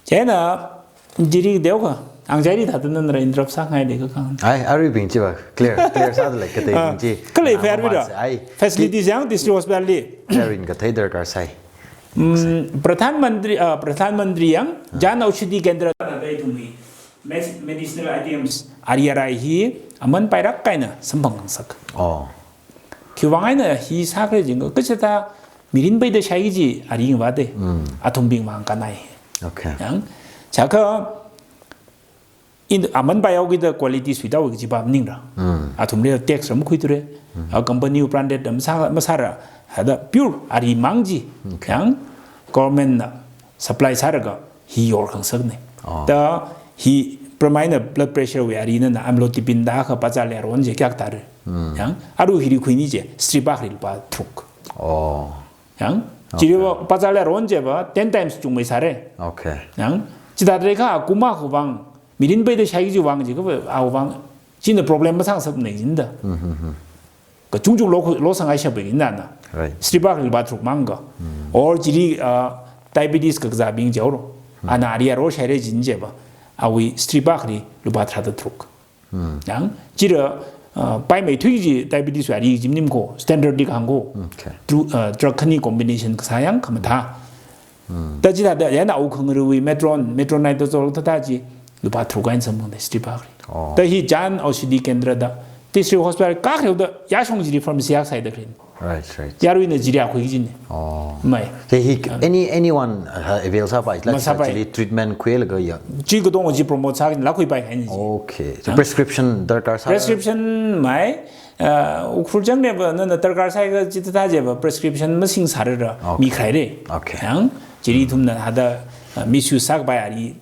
Chieina, chili kateokha, angchaili thāda nana interrupt sāngai lei kakang. Ai, aruibing chiva clear, clear sādalei kateibing chi. Khalei phai aruira. Ai. Facilities yang district hospital li. Clear in kathei darkar sai. Mm, Pradhan Mantri, ah, Pradhan Mantri yang, Jan Aushadhi Kendra. Na ithumwui Med-, medicinal items, ari arai hi aman pairak kaina samphang khangasak. Oh. Khiwuivang eina hi sākhala jiakha, kachithā mirin peida shai kaji ari ngavāda. Mm. Athumbing vang kannai. Okay. Yang, chiakha, in, aman paihaokida quality suitao kaji pa maningra. Mm. Athumli tax ram khuiture. Mm. A company branded ram sā, masāra. Hithāda pure ari mang chi. Okay. Yang government na supply sālaga hi yor khangasakna. Oh. Da hi pramai na blood pressure wui ari na, na amlodipine da kha pazarli aron chi kayākha tāra. Mm. Yang, aru hili khuini chi, strip akhali lupā tharuk. Oh. Yang, okay. Chili va pazarli aron chi va ten times chungmei sāra. Okay. Yang, chithāda kha kuma khavang, mirin peida shai kaji vang chi kha va, awui vang, china problem masāngasakmana jida. Mm-hmm. Kachungchung lo, lo sangai shapei nana. Right. Strip akhali lupā tharuk mang kha. Mm. Or chili, uh, diabetes kakazābing jihaora. Mm. Ana ari aro shaira jin chi va, awui strip akhali lupā tharāda tharuk. Hmm. Yang, chila, uh, paimeithui kaji diabetes wui ari chi maning ko, standard li kahāng ko. Okay. Dru-, uh, drug khani combination kasā yang khamathā. Hmm. Da chithāda, yana awui khangaruiwui metron, metronidazole thāthā chi, lupā tharuk eina samphangda strip akhali. Oh. Da hi Jan Aushadhi Kendra da, District Hospital kakhaleoda, yāshong chili pharmacy akha sāda khalei. Right, right. Yaruina chili akhui kajina. Oh. Mai. Te hi, ah, any, anyone, uh, avail sāpai, like, masāpai. Chili treatment khuilaga ya. Chi katonga chi promote sāki, lākhuipai kahaina chi. Okay. So, ah, prescription darkar sā? Prescription mai, uh, Ukhrul chang ne va, na, na darkar sāakha chithāda chi va, prescription masing sāra ra, okay, mi khaira. Okay. Yang, chili ithumna hithāda, uh, misuse sākapai ari,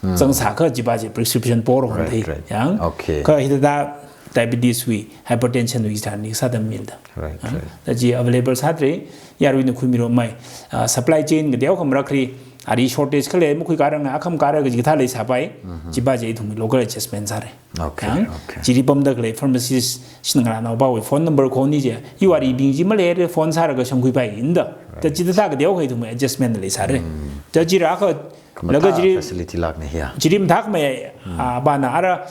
Hmm. Zangsākha chiva chi prescription por hon thei. Right, right. Yang. Okay. Kha hithāda diabetes wui, hypertension wui chitharan ni sāda mila da. Right, yang, right. Da chi available sāthei, yaruina khuimira mai. Ah, supply chain kateokha marakhali, ari shortage khalei, makhui karang, akham kara kaji kathā leisāpai, mhm, chiva chi ithum local adjustment sāra. Okay, yang, okay. Chili pamda khalei pharmacist, shingarānaopawui phone number khoni chi, iwui aribing chi maleira phone sālaga shangkhuipai nda. Right. Da chithāda kateokha ithum adjustment leisāra. Hmm. Da chila kha khamathā laga chili, facility lākna hiya. Chili mathākmei, hmm, ah, vāna ara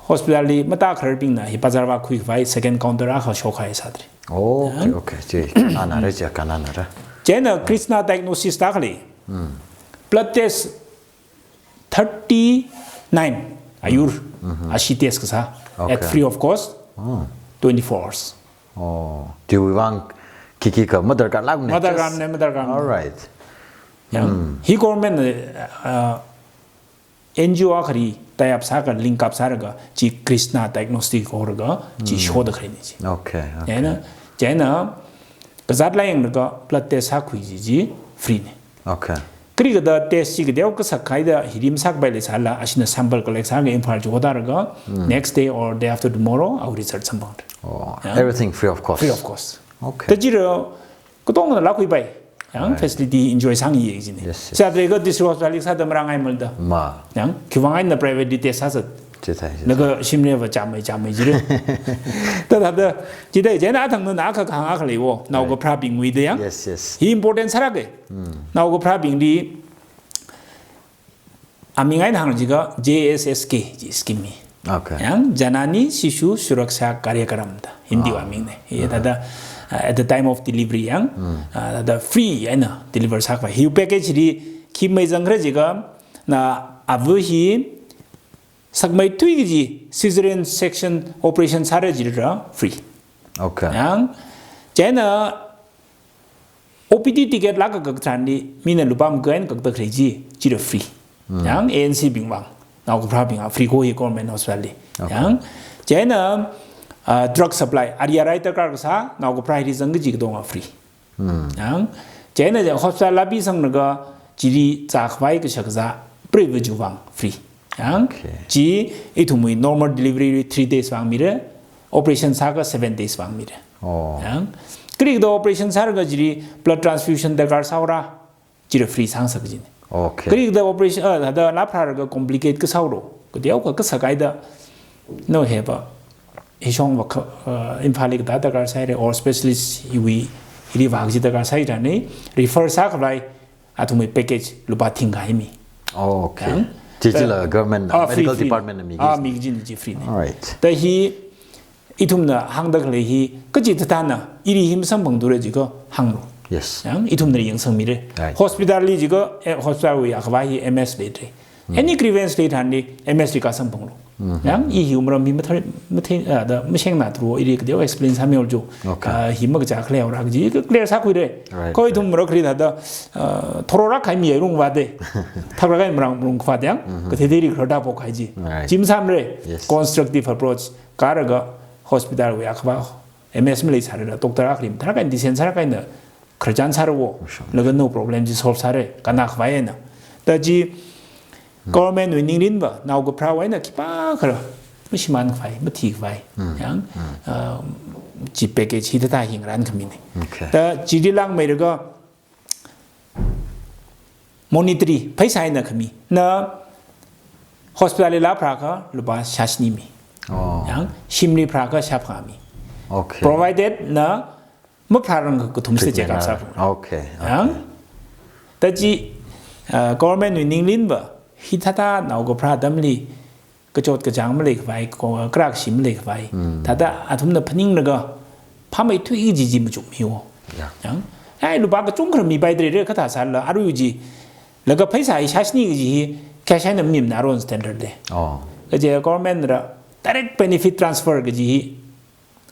hospital li mathākhararbingna hi bazar vākhuikhavai second counter akha shokhai sāthei. Oh, okay, yang, okay. Chi, kanānara chi, kanānara. Chieina Krishna Diagnostics da khalei. Hmm. Blood test thirty-nine ayur, hmm, hmm, ashi test kasā. Okay. At free of cost. Hmm. Twenty-four hours. Oh, chiwui vang khikhi kha madarkar lākmana. Madarkar test. Mana, madarkar mana. All right. Yang, hmm, hi government, uh, N G O akhali tie up sālaga, link up sālaga, chi Krishna Diagnostic khuilaga, chi, hmm, shoda khalei ni chi. Okay, okay. Chieina, chieina, kazāt lā yanglaga blood test sākhui chi chi free na. Okay. Kali kathāda test chi kateokha sākhaida, hili masākapai leisālala, ashina sample collect sālaga Imphal chi hotalaga, hmm, next day or day after tomorrow, awui result samphang. Oh, yang, everything free of cost. Free of cost. Okay. Da chila, katongana lākhuipai. Yang, right, facility enjoy sāngayi kajina. Yes, yes. Sāda kha district hospital li sāda marangai mala da. Ma. Yang, khiwuivang eina private li test sāsā. Chithāi, chithāi. Laga shimli va chāmei, chāmei jira. Da, da, da. Chithāi, chieina athang na akha kahāng akha leiwo. Nao, right, kapharābingwui da yang. Yes, yes. Hi important sālāka. Hmm. Nao kapharābingli aming eina hāng jiakha J S S K ji scheme hi. Okay. Yang Janani Shishu Suraksha Karyakram da Hindi, ah, wui aming na. Hi, uh-huh, thāda, uh, at the time of delivery yang, hmm, uh, thāda free eina deliver sākhavai. Hi package li khi mazangkhala jiakha, na ava hi sakmeithui kaji cesarean section operation sāra jilala free. Okay. Yang, chieina O P D ticket lākakak tharanli, mina lupā makān kaktak khalei chi, chila free. Hmm. Yang A N C bing vang, nao kapharābing a free ko hi government hospital li. Okay. Yang, chieina, ah, drug supply, ari arai darkar kasā, nao kapharā hili zang kaji katonga free. Hmm. Yang, chieina hospital lāpisanglaga, chili zākhavai kashak kazā, private chiwui vang free. Yang, okay, chi ithumwui normal delivery three days vang mira, operation sāakha seven days vang mira. Oh. Yang, kali kathāda operation sālaga chili blood transfusion darkar sāhaora, chila free sāngasak kajina. Okay. Kali kathāda operation, ah, thāda lāpharālaga complicate kasāhaora, kateokha kasā kahaida, no heba, hishong va kha, ah, Imphal li kathāda darkar sāhaira, or specialist hiwui, hili vākaji darkar sāhaira ni, refer sākhavai, athumwui package lupā thingkha hi mi. Oh, okay. Yang? Chi, chila, ah, government, ah, free, medical, free, department na mi, ah, kajina. Mi kajina chi free na. All right. Da hi ithumna hāngda khalei hi, kachithāthāna, ili hi masamphangthura jiakha hānglu. Yes. Yang, ithumna yangsangmira. Right. Hospital li jiakha, eh, hospital wui akhavā hi M S leidalei. Any grievance leitharanli M S li kasamphanglu. Yang, i hi umram hi mathar, mathei, ah, da, masheng na tru, ili kadeo explain sāmilu jo. Okay. Ah, hi makachā khalei ora kaji, ka clear sākhuire. Right, koi right. Ithum mara khri thāda, ah, thoro rak khai mi rung vāde. Thak rak khai marang rung vāde yang, kathei thei ri kharda pok khai ji. Right. Chi masāmare, yes. Constructive approach, karaga hospital wui akhava, M S maleisāra, doctor akhali, thāra kaina descend sāra kaina, kharchan sāra wo, sure. Laga no problem chi solve sāre, kana khavai eina. Da chi, government wui ningrin va, nao kapharā wui eina khipākha, mashimān khavai, mathi khavai. Yang, um, chi package hithāda hi ngarān khamine. Okay. Da chili langmeilaga, monetary, pheisā eina khami. Na hospital li laa pharākha, lupā shāshini mi. Oh. Yang, shimli pharākha, shāphangā mi. Okay. Provided na mapharārang kathum sāda check up sāphung. Okay, okay. Yang, da chi, uh, government wui ningrin va, hithāda nao kapharā atamli, kachot kachāng malei khavai, ko, krak shi malei khavai. Thāda athumna phaninglaga, phameithui kaji chi machukmi wo. Yeah. Yang, ai, lupā kachungkha mipaidalei re kathā sālala, arui chi, laga pheisā hi shāshini kaji hi, cash eina mimana aron standard de. Oh. Kaje government ra, direct benefit transfer kaji hi,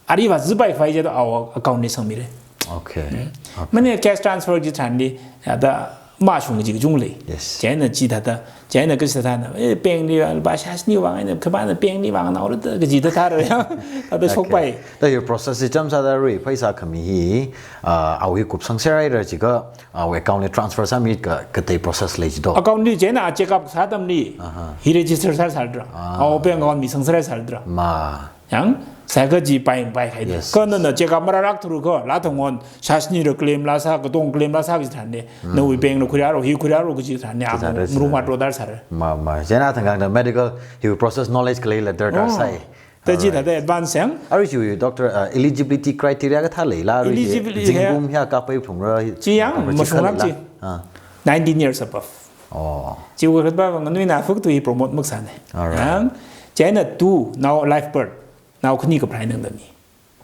ari va zipai fai je da awo account li sangmire. Okay. Okay. Mane cash transfer chitharanli, ya da mashung kaji kachunglei. Yes. Chieina chithāda, chieina kathāna, eh, bank li, lupā shāshini vang eina, khabana bank li vang naora da kaji thāda ya. Thāda shokpai. Okay. Da hi process system sāda arui, pheisā khami hi, ah, awui kupsang sārai ra jiakha, awui account li transfer sāmi ka, kathei process lei jido. Account li chieina check up sā atamli, aha, hi register sā sādra. Ah. Awo bank account misang sārai sādra. Ma. Yang, sākha chi pai, pai khai de. Yes, yes. Kha nana check up marārak thuru kha, laa thang on, shāshini ra claim laa sā, katong claim laa sā kaji tharan de. Nawui bank na khuirāro, hi khuirāro kaji tharan de, kathāda ngarumā sāra. Todar sāra. Ma, ma. Chieina thangkang da medical, hi process knowledge khalei la darkar sai. Oh. Da chi alright. Thāda advance yang. Arui chi doctor, uh, eligibility criteria kathā leila, arui chi eligibility hi zingkum hiya kapai phungra. Chi yang, kapai chi mashunglāk khalei chi. La. Ah. Nineteen years above. Oh. Chiwui khatpa nganui na fuk tu hi promote maksāne. Alright. Yang, chieina tu, nao live birth. Nao khani kapharā eina tangda mi.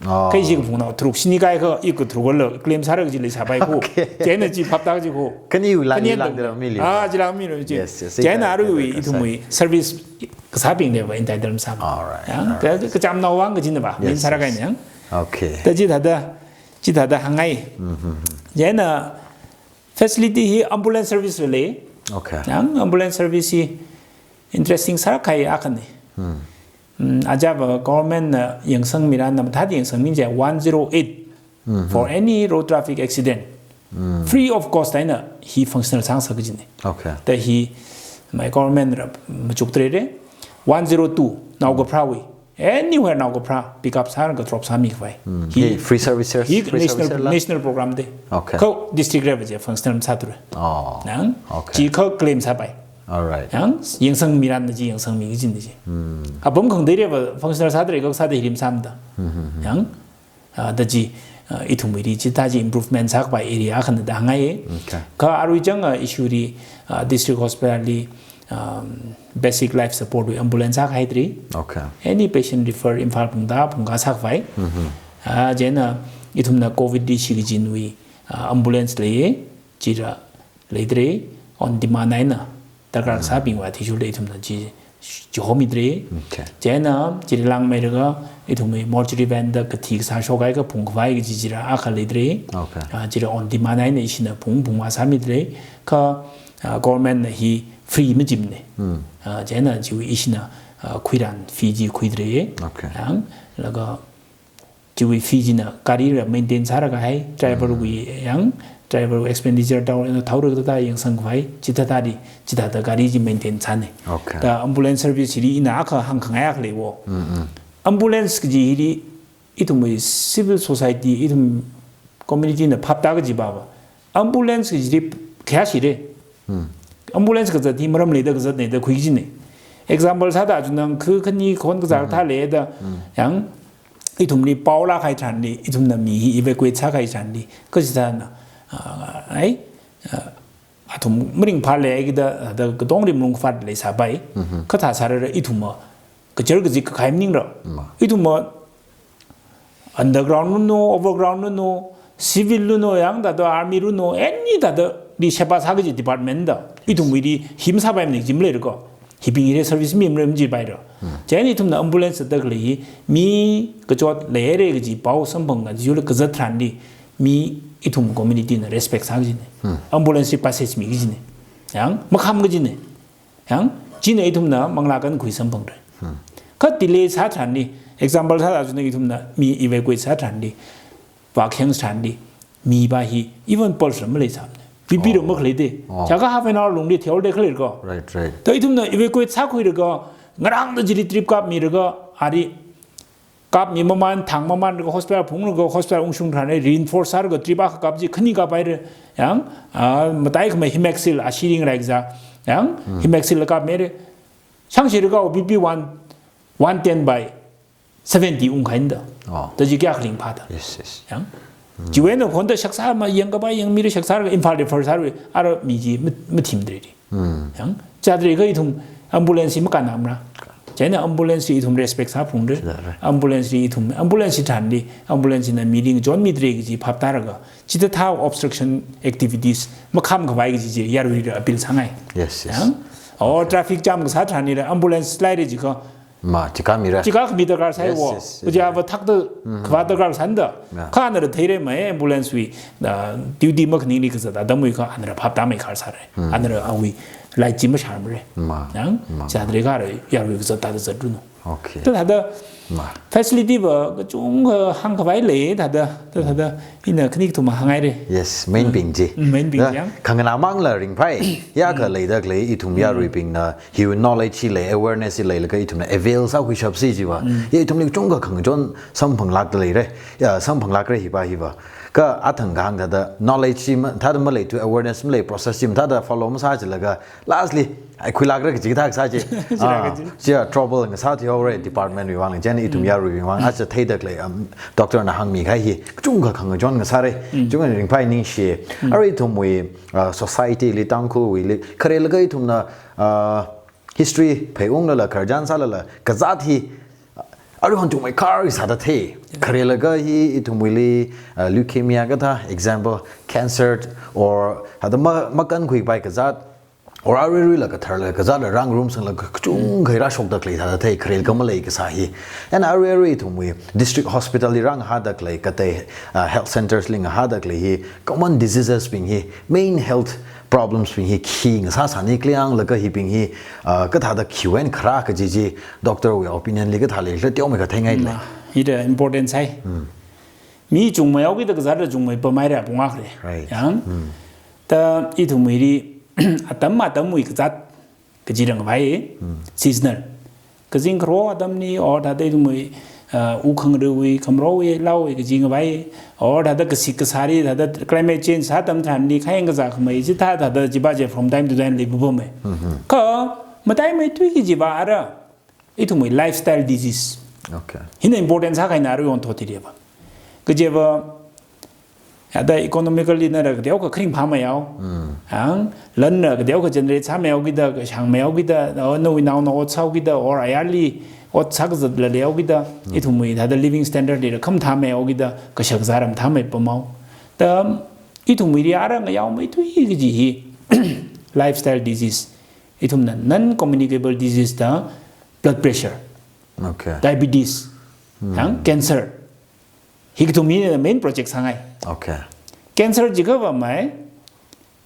Oh. Kha ishi kaphung nao tharuk shini kaikha, i katharuk la claim sāra kaji leisāpai ko. Okay. Chieina chi phaptā kaji ko. Khani u lang, khani i lang tong. Dera mi li. Ah, chi lang mi lo chi. Yes, yes. Chieina arui ithumwui service kasābingli va entitled masāmane. Alright, alright. Yang, ka, ka, kacham nao vang kajina va. Yes, min sāra yes. Kahaina yang. Okay. Da chithāda, chithāda hāngngai. Mm-hmm. Chieina facility hi ambulance service lei. Okay. Yang ambulance service hi interesting sākahai akhane. Hmm. Mm, aja va government na yangsangmira, na mathāda yangsangmi chi one zero eight, mm-hmm, for any road traffic accident. Mm. Free of cost eina hi functional sāngasak kajine. Okay. Da hi my government ra machukdalei re. One zero two, nao kapharāwui. Anywhere nao kapharā pick up sālaga drop sāmi khavai. Hmm. Hi, hi free services, hi free national, services la? National program de. Okay. Kha district level chi functional masāthura. Oh. Yang, okay, chi kha claim sāpai. Alright. Yang, yangsangmira na chi yangsangmi kajina chi. Hmm. Apam khangatei va functional sāda lei kha sāda hirim sāmada. Hmm, hmm, hmm. Yang, ah, da chi, ah, ithumwuili chithā chi improvement sākapai area akhana da hāngngai. Okay. Kha arui chang, ah, issue li, ah, district hospital li, um, basic life support wui ambulance sākahai tari. Okay. Any patient refer Imphal phungda, phungkha sākhavai. Mm-hmm. Ah, chieina ithumna covid li shi kajinwui, ah, ambulance lei, chira leidalei, on demand eina darkar sābingwui athishurda ithumna chi, chi homidalei. Okay. Chieina chili langmeilaga ithumwui mortuary van da kathi kasā shokhai kaphung khavai kaji chira akha leidalei. Okay. Ah, chira on demand eina ishina phung phungva sāmidalei. Kha, ah, government na hi free majimne. Hmm. Ah, chieina chiwui ishina, ah, khuiran fee chi khuidalei. Okay. Yang, laga chiwui fee china gari ra maintain sāra kahai, driver wui yang, driver wui expenditure tau, thaura kathā yangsang khavai, chithāda di, chithāda gari chi maintain sāne. Okay. Da ambulance service chili ina akha hāngkhangai akha lei wo. Mm, mm. Ambulance kaji hili, ithumwui civil society, ithum community na phaptā kaji va va. Ambulance kaji hili khayā shire. Hmm. Ambulance kazat hi maram leida kazatne da khui kajine. Example sāda chunang khu khani khon kazar thā leida. Hmm. Yang ithumli pao lākahai tharanli, ithumna mi hi evacuate sākahai tharanli, kachithāna, ah, ai, ah, athum maringphā leikida, da katongli malung kafat leisāpai. Mhm. Kathā sāra ithumva, kachar kazik kakhai maningra. Ma. Ithumva, underground luno, overground luno, civil luno, yang thāda army luno, any thādali sheba sā kaji department da. Ithumwuili hi masāpaimana kaji maleira ko. Hibing hili service mimara majipaira. Chieina ithumna ambulance zatda khalei hi mi kachot leira kaji pao samphanga, jiyula kazat tharanli mi ithum community na respect sā kajina. Ambulance hi passage mi kajina. Yang, makham kajina. Yang, china ithumna manglā kankhui samphangra. Kha delay sā tharanli, example sāda china ithumna mi evacuate sā tharanli, vākheng tharanli, mi pa hi even pulse ra maleisāmana. B P ra Oh. makhaleida. Oh. Chaka half an hour lungli theolda khalei ko. Right, right. Da ithumna evacuate sākhuilaga, ngarāngda chili drip kapmilaga, ari kapmi mamān, thang mamānlaga hospital phunglaga hospital ungshung tharanli reinforce sālaga drip akha kap chi khani kapaira. Yang, ah, mataikhamei Hemaxil ashee ringrai kazā. Yang, Hemaxil la kapmira. Shangshilakha B P one, one ten by seventy ungkhaida. Oh. Da chi kayākha ringphāda. Yes, yes. Yang. Chiwui eina khonda shaksa ma yangkapa yangmira shaksalaga Imphal refer sāra, ara mi chi ma-, mathimdalei. Yang. Chithālakha ithum ambulance hi makannamara. Chieina ambulance hi ithum respect sāphungra. Chithālakha. Ambulance hi ithum, ambulance hi tharanli, ambulance na mi ringchon midalei kaji phap tālaga. Chithāda obstruction activities makhamkhavai kaji chi yaruili appeal sāngai. Yes, yes. Yang. Oh, traffic jam kasā tharanlila ambulance leira jiakha Ma, chikā mira. Chikā khami darkar sāi Yes, wo. yes, yes. Uja va thakda khavā darkar sānda. Yeah. Kha anara theira mai ambulance wui, ah, duty makhaningli kazat atamwui kha anara phap tāmei khar sāra. Anara awui light chi masharmara. Ma. Yang, Ma. Chithālakha ra, yaruili kazat tāda zatluno. Okay. Thāda, Ma. facility va kachungkha hāngkhavai lei, thāda, thāda, ina khani kathum hānghaira. Yes, main bing chi. Mm, main bing Da, yang. Khanganā mangla ringphai, ya kha leida khalei ithum yaruibingna, hiwui knowledge hi lei, awareness hi leilaga ithumna avail sākhuishapsi jiva. Ya ithumli chungkha khangachon samphanglākda leira. Ya, samphanglākra hiva hiva. Kha athang kahāng thāda knowledge hi ma, thāda maleithu awareness malei process hi ma thāda follow masāchilaga lastly, ai khuilākra kaji kathā kasā chi. Chila Ah, kaji. Chia trouble ngasā thihaora department wui vang, chieina ithum yaruiwui vang, aja theida khalei, um, doctor na hāngmi kahai hi, chungkha khangachon ngasāra, chungkha ringphai ningshi. Arui ithumwui, uh, society li, Tangkhulwuili, kharelaga ithumna, uh, history pheiunglala, khararchan sālala, kazāt hi, arui hon chungmeikhar sāda thei. Kharelaga hi ithumwuili, uh, leukemia kathā, example, cancer, or hada ma, makankhuipai kazāt, or arui aruila katharla kazātla rāngarumsangla kachungkha rāshokda khalei thāda thei, kharelaga malei kasā hi. And arui arui ithumwui district hospital li rāngahāda khalei katei, uh, health centers li ngahāda khalei hi, common diseases bing hi, main health problems bing hi khi ngasāsāni khalei yanglaga hibing hi, uh, kathāda khiwui eina kharā kaji chi, doctor wui opinion li kathā leikhala teomeikha theingailei. Ma, hithāda important sāi. Mi chungmeihaokida kazātla chungmeipamhaira pung akhare. Right. Yang. Da ithumwuili atam atamwui kazāt kaji rāngavai, seasonal. Kazing kharo atamli, or thāda ithumwui, uh, u khangaruwui, khamorowui, laowui kaji ngavai, or thāda kasik kasāli, thāda climate change sā atam tharanli, khayang kazā khamei, chithā thāda chiva chi from time to time leipapamei. Kha, mataimeithui kajiva ara, ithumwui lifestyle disease. Okay. Hina important sākahaina arui onthot hiliva. Kajiva, thāda economically nara kateokha kharing phāmeihao. Ang, lanna kateokha generate sāmeihaokida, kashāngmeihaokida, or nawui naona ot sāhaokida, or ayarli ot sākazatla leihaokida, ithumwui thāda living standard lila khamathāmeihaokida, kashak kazā mathāmeipamhao. Da ithumwuili ara ngayaomeithui kaji hi, lifestyle disease. Ithumna non-communicable disease da blood pressure, Okay. diabetes, yang cancer. Hikathum hina main project sāngai. Okay. Cancer jiakhava mai,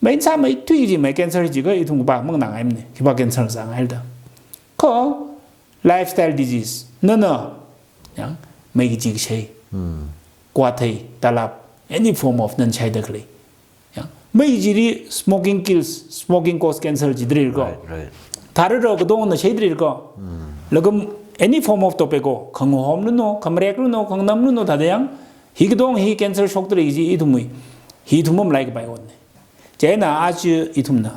main sāmeithui kaji mai cancer jiakha ithum khipā manganāngaimana, khipā cancer sāngaida. Kha lifestyle disease, nana, yang, mei kaji kashei, kwathei, talap, any form of nana shaida khalei. Yang, mei chili smoking kills, smoking cause cancer jidalei ko. Right, right. Tharara katongna shaidalei ko. Laga any form of tobacco, khangahomluno, khamarek luno, khanganamluno thāda yang, hi katong hi cancer shokdalei kaji ithumwui, hi ithum mamalaikapai otna. Chieina aja ithumna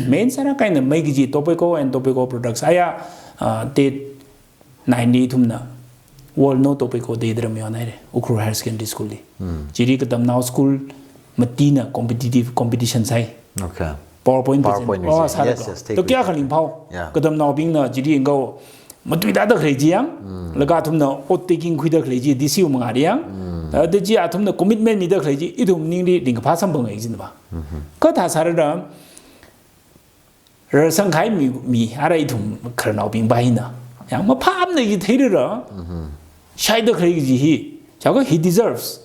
main sāra kahaina mei kaji tobacco and tobacco products. Aya, ah, date nine li ithumna World No Tobacco Day da rāmihaonaira, Ukhrul Higher Secondary School li. Chili katamnao school matina competitive competition sāi. Okay. PowerPoint PowerPoint present. Oh, presentation. Sāra Yes, ko. yes, take To kayākha it. ringphao. Yeah. Katamnaobingna chili ngao matuida khalei chi yang. Laga athumna oath taking khuida khalei chi D C wui mangāli yang. Thāda chi athumna commitment mida khalei chi ithum ningli ringkaphā samphangai jina ba. Kathā sārara rarsang kahai mi, mi, ara ithum khararnaobing pa hina. Yang maphāmana chi theirara. Shaida khalei chi hi. Chiakha he deserves.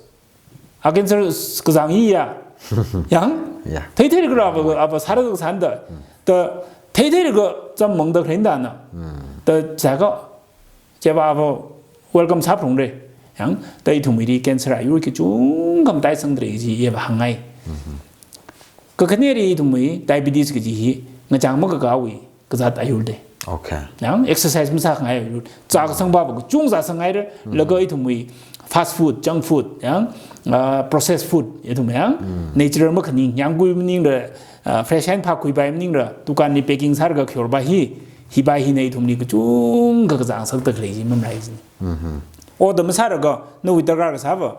A cancer kazang hi ya. Yang? Yeah. Theithei kara apa, apa sāra kasāna da. Da theithei ka zam mangda khalei da na. Da chiakha chiva apa welcome sāphalungra. Yang, da ithumwuili cancer ayur kachungkha mataisangdalei chi ya pa hāngngai. Kakhaneli ithumwui diabetes kaji hi ngachang makakāwui kazāt ayur da. Okay. Yang, exercise masākhangai ayur. Zā kasang pa pa kachungkha zāsangngaira, laga ithumwui fast food, junk food, yang, ah, processed food, ithum yang, natural makhaning, yangkui maningla, ah, fresh and phākhuipai maningla, dukanli packing sālaga khayor pa hi, hi pa hina ithumli kachungkha kazāngasakda khalei chi mamalai chi. Oda masālaga, nawui darkar kasā pa,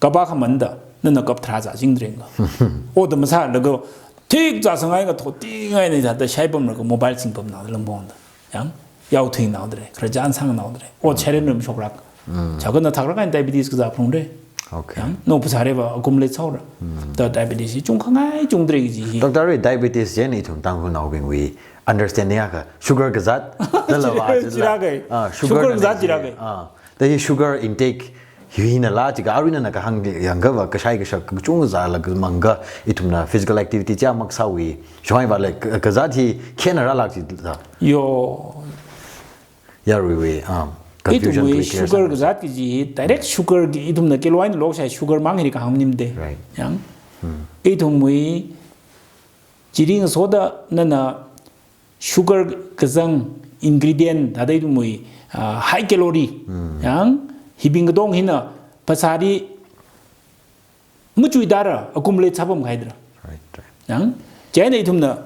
kapa khamānda, nana cup tharā zāchingdalei nga. Oda masālaga, thik zāsangngai nga thotingai ni zāda shaipamlaga mobile singpamnao langpongda. Yang, yaothuinaodalei, khararchan sāngnaodalei. Ot shairen rum shoklāk. Chiakha na thaklāk eina diabetes kazā phalungra. Okay. Yang, no phasāra pa, accumulate sāhaora. Da diabetes hi chungkhangai chungdalei chi hi. Doctor, diabetes chieina ithum Tangkhulnaobingwui understanding akha sugar kazāt, da la va, chila. Chilāka. Ah, sugar Sugar na kazāt ni chilāka. Ah, da hi sugar intake hi nala, chiakha arui nana kahāng yangakha va, kashai kashak kachungkha zālaga mangakha ithumna physical activity chi makasāwui. Shong hai va le, ka-, kazāt hi khena rālāk chi da. Yo. Yaruiwui, ah, confusion Ithumwui khui clear sugar sā. Kazāt kaji hi, direct sugar ki ithumna kilo eina lokshai sugar mang hili kahāng maningmana da. Right. Yang. Ithumwui chili ngasoda nana sugar kazang ingredient, thāda ithumwui, ah, high calorie. Yang, hibing katong hina phasāli machuidara, accumulate sāpamkhaidara. Right, right. Yang, chieina ithumna,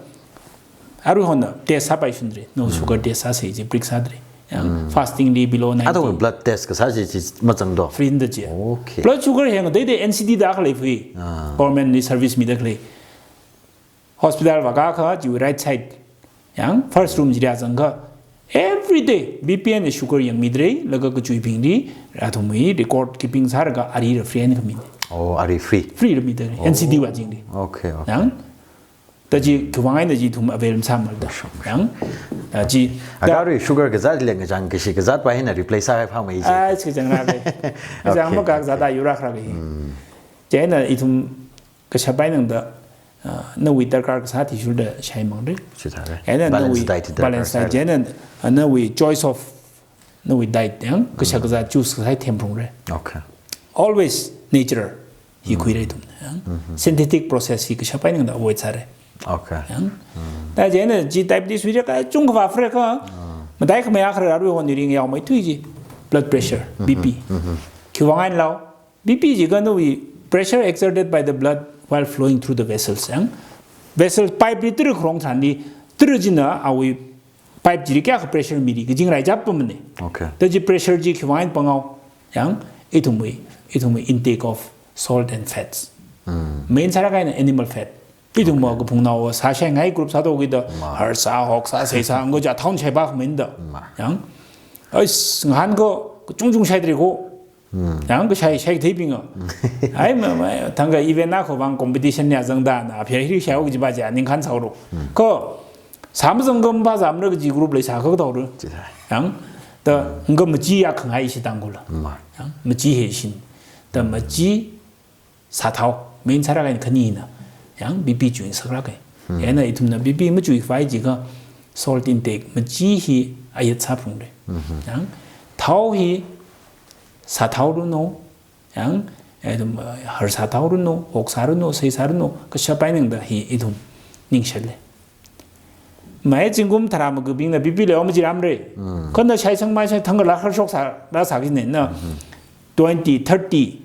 aruihon na test sāpaishundalei, no sugar test sāsei chi, prick sādalei. Yang, fasting li below ninety. Athum blood test kasā chi, chi mazangdo. Free da chi. Okay. Blood sugar hi ngateitei N C D da khalei phui. Ah. Government li service mida khalei. Hospital vākakha, chiwui right side. Yang, first room chili zangakha, every day, B P and sugar yangmidalei, laga kachuibingli, athumwui record keeping sālaga ari la free eina khamina. Oh, ari free. Free la midalei, Oh. N C D va chingli. Okay, okay. Yang, da chi, khiwuivang eina chi ithum avail masāmala da. Yang, da chi, da Agarui sugar kazāt le ngachang kashi kazāt pa hina replace sāhai phāmei chi. Ah, chi chang ra kai. Chang Okay, ma ka okay. Zāda yura khra kai. Chieina ithum kashap eina da, ah, nawui darkar kasā athishurda shai mangra. Chithāra. Eina Balance nawui diet darkar balance diet sāra. Chieina, ah, nawui choice of nawui diet yang, kashak kazā choose kasā themphalungra. Okay. Always natural hi khuira ithum, yang. Synthetic process hi kashap eina da avoid sāra. Okay. Yang. Da chieina chi diabetes wui kachungkha va free ka. Mataikhamei akha aruihon yuring yaomeithui chi. Blood pressure, B P. Khiwuivang eina lao. B P jiakha nawui pressure exerted by the blood while flowing through the vessels, yang. Vessel pipe li tara kharong tharanli, tara china awui pipe chili kayākha pressure mili, kaching rai chap pamane. Okay. Da chi pressure chi khiwuivang eina pangao, yang, ithumwui, ithumwui intake of salt and fats. Main sālāk eina animal fat. Ithum Okay. ma kaphungnao sāshaingai group sātokida, Ma. Harsā, hoksā, seisā, ngo ja town shaipa khamānda. Ma. Yang, ais, ngahānkha, kachungchung shaidalei ko. Yang kashai shaitheibing a. Ai, ma, ma, thangkha event na khovang competition ya zangda na, aphi hiri shaiu kaji pa ja ningkhan saoro. Ko, samzang gam pa zamra kaji group leisā kha thaora. Chithā. Yang, da, ngam machi ya khangai ishi Tangkhul la. Ma. Yang, machi he shin. Da machi sāthao, main sālāk eina khanina. Yang B P chuingasaklāk e. Eina ithumna B P machuikhavai jiakha salt intake, machi hi ayat sāphalungra. Yang thao hi sāthao runo, yang, eh, ithum, eh, harsā thao runo, hoksā runo, seisā runo, kashap eina da hi ithum ningshāle. Mai zingkum tharā makabingna B P leo majiramra. Kha na shaisang maisang thangkha la kharshok sā, la sā kine na. Twenty, thirty,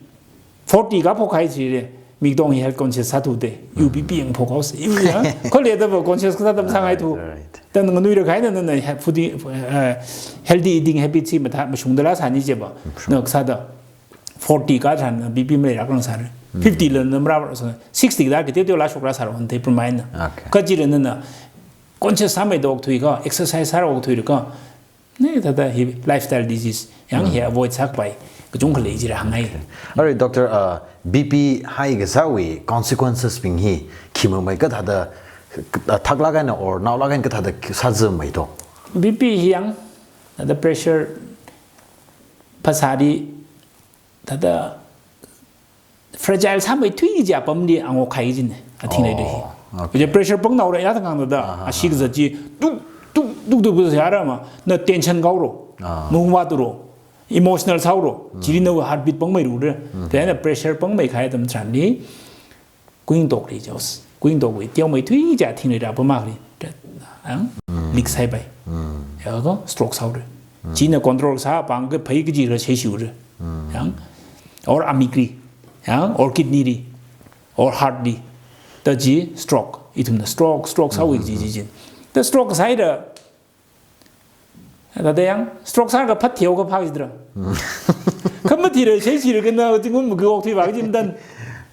forty kaphok kahai chire. Mikdong hi health conscious sāthuda. U B P yang phok haosa. U ya. Kho le da ba conscious kasā tam sāngai thu. Right, right. Tan nganui ra kahaina na, na he-, fooding, eh, healthy eating habit chi matha, mashungda la sāni je ba. Na kasā da. Forty katharan B P maleilāk langsāra. Fifty la namra sā. Sixty da kite teo la shokra sāra hon te pramai na. Okay. Kajira na na conscious sāmeida okthuiakha, exercise sāra okthuiakha. Ne, thāda hi lifestyle disease yang hi avoid sākapai kachungkha lei jira hāngngai. Okay. Alright, Doctor, uh, B P high kasāwui consequences bing hi khi mamai kathāda K-, k-, thaklāk eina or naolāk eina kathāda sāzāmei to? B P hi yang, thāda pressure phasāli, thāda fragile sāmeithui kaji apamli angok kahai kajina, athingleida hi. Oh, okay. Kaja pressure pangnaora ya thang thāda, aha, ashi kazat chi, tuk, tuk, tuk, tuk, tuk, sāra ma, na tension kahaoro, ah, mungva turo, emotional sāhaoro, mm, chili nawui heartbeat pangmeirura. Mm. Then pressure pangmei kahai atam tharanli, kuingtokli jaus, kuingtokwui teomeithui kaja athingleida apam akhali, ang, mm, leak sāpai. Mm. Ya ko, stroke sāhaora. Mm. China control sāpang kaphai kaji ra sheshiura. Mm. Yang, or amik li, yang, or kidney li, or heart li. Thāda chi stroke, ithumna stroke, stroke sāhaowa, mm, kaji chi chi. Thāda stroke sāhaida, thāda yang, stroke sālaga phat thihaoakha phā kajidra. Mm. Kha mathira, sheshira kha na zingkum maga okthuiva kaji madan.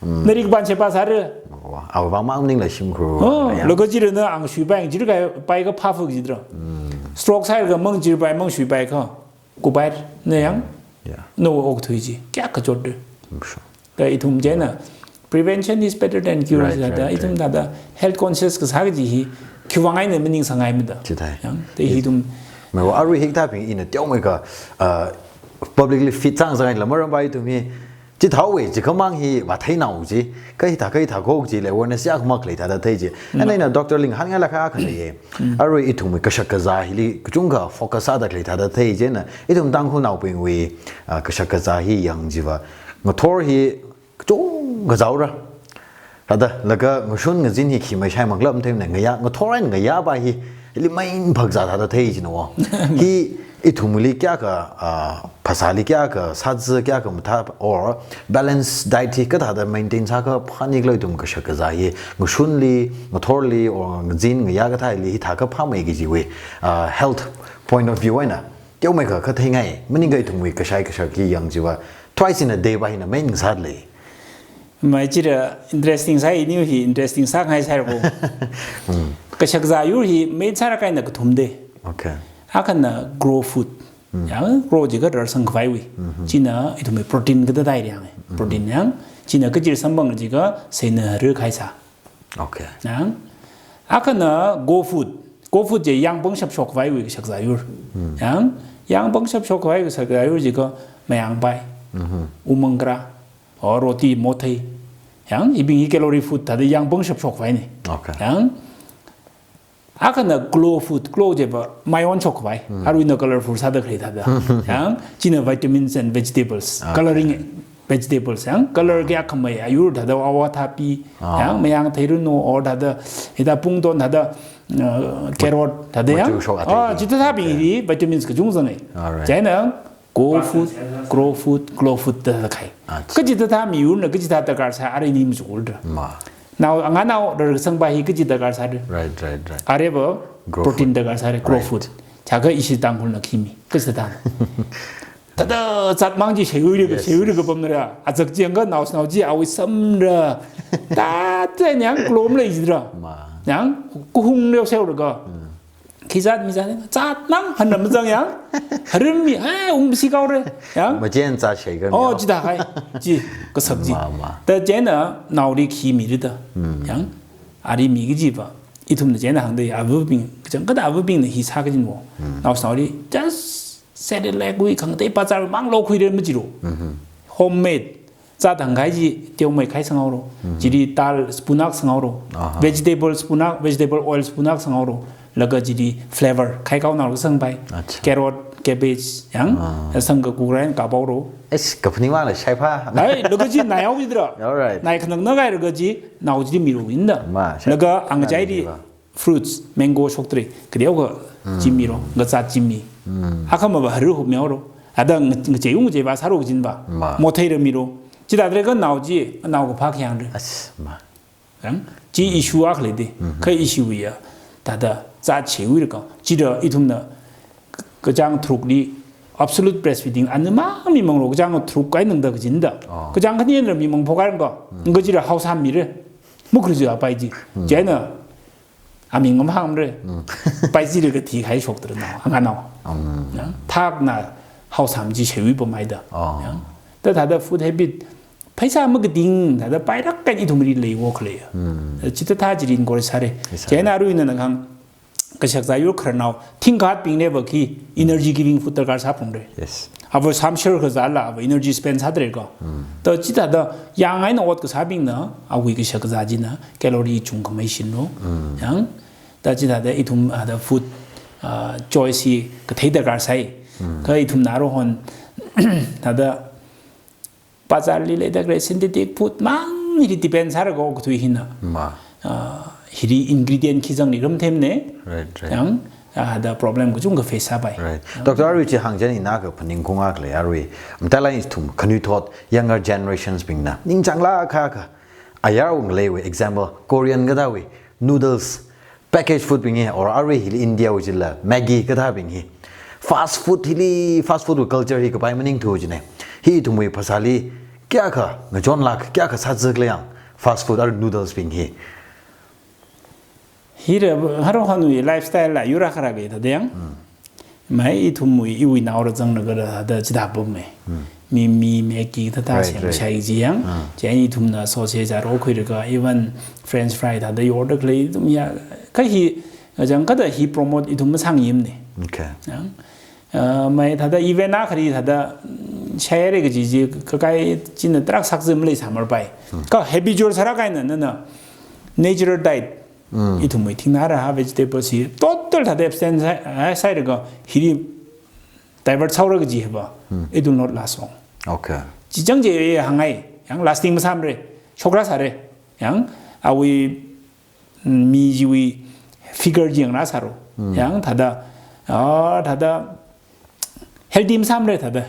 Mm. Nari kapān sheba sāra. Wa, awui vang mang maningla shimkhur. Oh, yang, laga chira na ang shuipai, ang chira kaipai kaphā pha kajidra. Mm. Stroke sālaga mang chirpai, mang shuipai kha. Kupai, na yang, yeah, nawui okthui chi kayākha chotda. Mm, sure. Thāda ithum chieina, prevention is better than cure, right, sāda, right, ithum, right, thāda health conscious kasā kaji hi, khiwui vang eina maningsangngai mada. Chithāi. Yang, thāda, yes, ithum. Meiwa arui hikathābing ina teomeikha, uh, publicly fit sāngasakngaila maramva ithum hi, chithāhaowa, chikhamang hi vātheinao chi, kha hithā, kha hithā ko chili awareness yākha makhalei thāda thei chi. Mm. And then, uh, Doctor Ling hāngngailāk kahai akha leiya. Mm. Arui ithumwui kashak kazā hili kachungkha focus sāda khalei thāda thei chieina, ithum Tangkhulnaobingwui, ah, kashak kazā hi yang chiva, ngathor hi kachungkha zāhaora. Thāda, laga ngashun ngazin hi khi maishai manglap theimana, ngayā, ngathor eina ngayā va hi, hili main phakzā thāda thei china wo. Hi ithumli kayākha, ah, phasāli kayākha, sāzā kayākha mathā, or balance diet hi kathāda maintain sākha phāni khala ithum kashak kazā hi, ngashunli, ngathorli, or ngazin ngayā kathāli hithākha phāmei kajiwui, ah, health point of view eina teomeikha kha theingai, maningakha ithumwui kashai kashak hi yang chiva, twice in a day va hina main sālei. Mai chira interesting sāi, iniu hi interesting sāngai sāra ko. Hmm. Kashak kazā yur hi main sāra kaina kathum da. Okay. Akhana grow food. Hmm. Yang grow jiakha rarsang khavaiwui. Mhm. China ithumwui protein kathā thai yang. Mhm. Protein yang. China kachir samphang jiakha seina haru khaisa. Okay. Yang. Akhana go food. Go food chi yang pangshap shok khavaiwui kashak kazā yur. Hmm. Yang, yang pangshap shok khavai kashak kazā yur jiakha mayangpai. Mhm. Umang kara. Or roti, mothei. Yang, hibing hi calorie food thāda yang pangshap shok khavaina. Okay. Yang, akhana glow food, glow chiva mai onshok khavai. Hmm. Aruina colorful sāda khalei thāda. Yang, china vitamins and vegetables, okay, coloring vegetables, yang, color kayākha mei ayur thāda awathapi, ah, yang, mayang theiranu, or thāda, hithā pungton thāda, uh, carrot thāda yang. Machuk shok athei. Ah, chithābing hi vitamins kachungkha zangai. All right. Chieina, go food, grow food, glow food thāda khai. Acha. Kachithā miyurna kachithā darkar sā, arui ni machukulda. Ma. Nao, anganao rarsangva hi kachi darkar sāda. Right, right, right. Areva grow protein food darkar sāra, grow food. Right. Chākha ishi Tangkhulna khi mi, kashida. Thāda zatmang chi sheiwuira, yes, sheiwuira, yes, kapamnara. Azak chi yangkha naoshinao chi awui samra. Thāda yang klom leidra. Ma. Yang kuhung leo seoraga. Hmm. Khi zat mi zat, zatmang hānna mazang yang. Harim mi, ai, ungsi kaora. Yang. Majen zat shei ka mi. Oh, chithāhai. Chi, kasak chi. Ma, ma. Thāda chieina naoli khi mirida. Hmm. Yang. Ari mi kajiva, ithumna chieina hāngda, avabing, kachangkhat avabingna hi sā kajin wo. Hmm. Naoshinaoli, just set it like we khangatei bazar mang lokhuira majiro. Mhm. Homemade. Zat hāngkahai chi, teomei khai sanghaoro. Mhm. Chili dal spoon ak sanghaoro. Aha. Vegetable spoon ak, vegetable oil spoon ak sanghaoro. Laga chili flavor, khai kaonao sangpai. Acha. Carrot, cabbage, yang, ah, sangkakura yang kaphaoro. Es, kaphaning mala shaipha. Ai, laga chi nai haoki dra. All right. Nai khanang na kai laga chi, nao chi miro inda. Ma, shai-, laga ang chai di, nai di ba. Fruits, mango shoktre, kadeokha, hmm, chi miro, ngazat chi mi. Hmm. Akhama va haru hup mihaoro. Ada ng-, ngachei ung chei va sāro kajin va. Ma. Mothei ra miro. Chithāda kha nao chi, nao kaphā khayang re. As, ma. Yang, chi issue akha leida. Mhm. Kha issue ya, thāda, zat sheiwuira ka. Chida ithumna, kachāng tharukli, absolute breastfeeding, anamang mimanglo, kachāng tharuk kai nangda kajin da. Oh. Kachāng khani ra mimang phokai rang ka. Hmm. Ngachira haosam mira. Mukhru ju apai chi. Hmm. Chieina, aming ngam hāngmara. Hmm. Pai chira kathi khai shoktra nao, anganao. Hmm. Yang, thakna haosam chi sheiwui pamai da. Oh. Yang, thāda, thāda food habit, Pheisā makating, thāda pairak eina ithumli leiwo khalei. Hmm. Chithāda chili encourage sāra. Yes, sir. Chieina aruina nana kahāng, kashakazā yur khararnao, thingkatbingnava khi energy giving food darkar sāphalungra. Yes. Ava samshar kazāla, ava energy spend sādalei ko. Hmm. Thāda chithāda yāng eina ot kasābingna, awui kashakazā china, calorie chungkhamei shinlo. Hmm. Yang, thāda chithāda ithum, ah, thāda food, ah, choice hi kathei darkar sai. Hmm. Kha ithumna aruihon, thāda bazarli leida khalei synthetic food mang hili depend sālaga okathui hina. Ma. Ah, hili ingredient khi zangli ramthemna. Right, right. Yang, ah, thāda problem kachungkha face sāpai. Right. Doctor, arui chi hāngchān ina kaphaning khaunga khalei arui. Matailak ithum khanuithot younger generations bingna ningchānglāk akha, ayar ungleiwui example, Korean kathāwui noodles, packaged food bing hi, or arui hili India wui chila Maggi kathābing hi. Fast food hili, fast food wui culture hi kapai maningthu jina. Hi ithumwui phasāli kayākha ngachonlāk, kayākha sāzak lei yang, fast food arui noodles bing hi. Hira, aruihonwui lifestyle la yur akha rāga thāda yang. Hmm. Mai ithumwui, iwui naora zanglaga thāda chithā pamma. Hmm. Mimi, Maggi thāda Right, semshai right. chi yang. Ah. Chieina ithumna sausage aro khuilaga, even French fry thāda yorda khalei ithum ya. Kha hi, chang kathāda hi promote ithum masāngyimna. Okay. Yang, ah, mai thāda event akhali thāda, mm, shaihaira kaji chi, kakai china tarākha sākazā maleisāmarpai. Hmm. Kha habitual sālāk eina nana natural diet. Mm. Ithumwui thingnā rāhā vegetable chi total thāda abstain sā, ah, sālaga hili divert sāhaora kaji hiva. Mm. It will not last long. Okay. Chi chang chi hāngngai, yang lasting masāmara, shokra sāra, yang awui, mm, mi chiwui figure chi yangra sālu. Mm. Yang thāda, ah, thāda healthy masāmara thāda.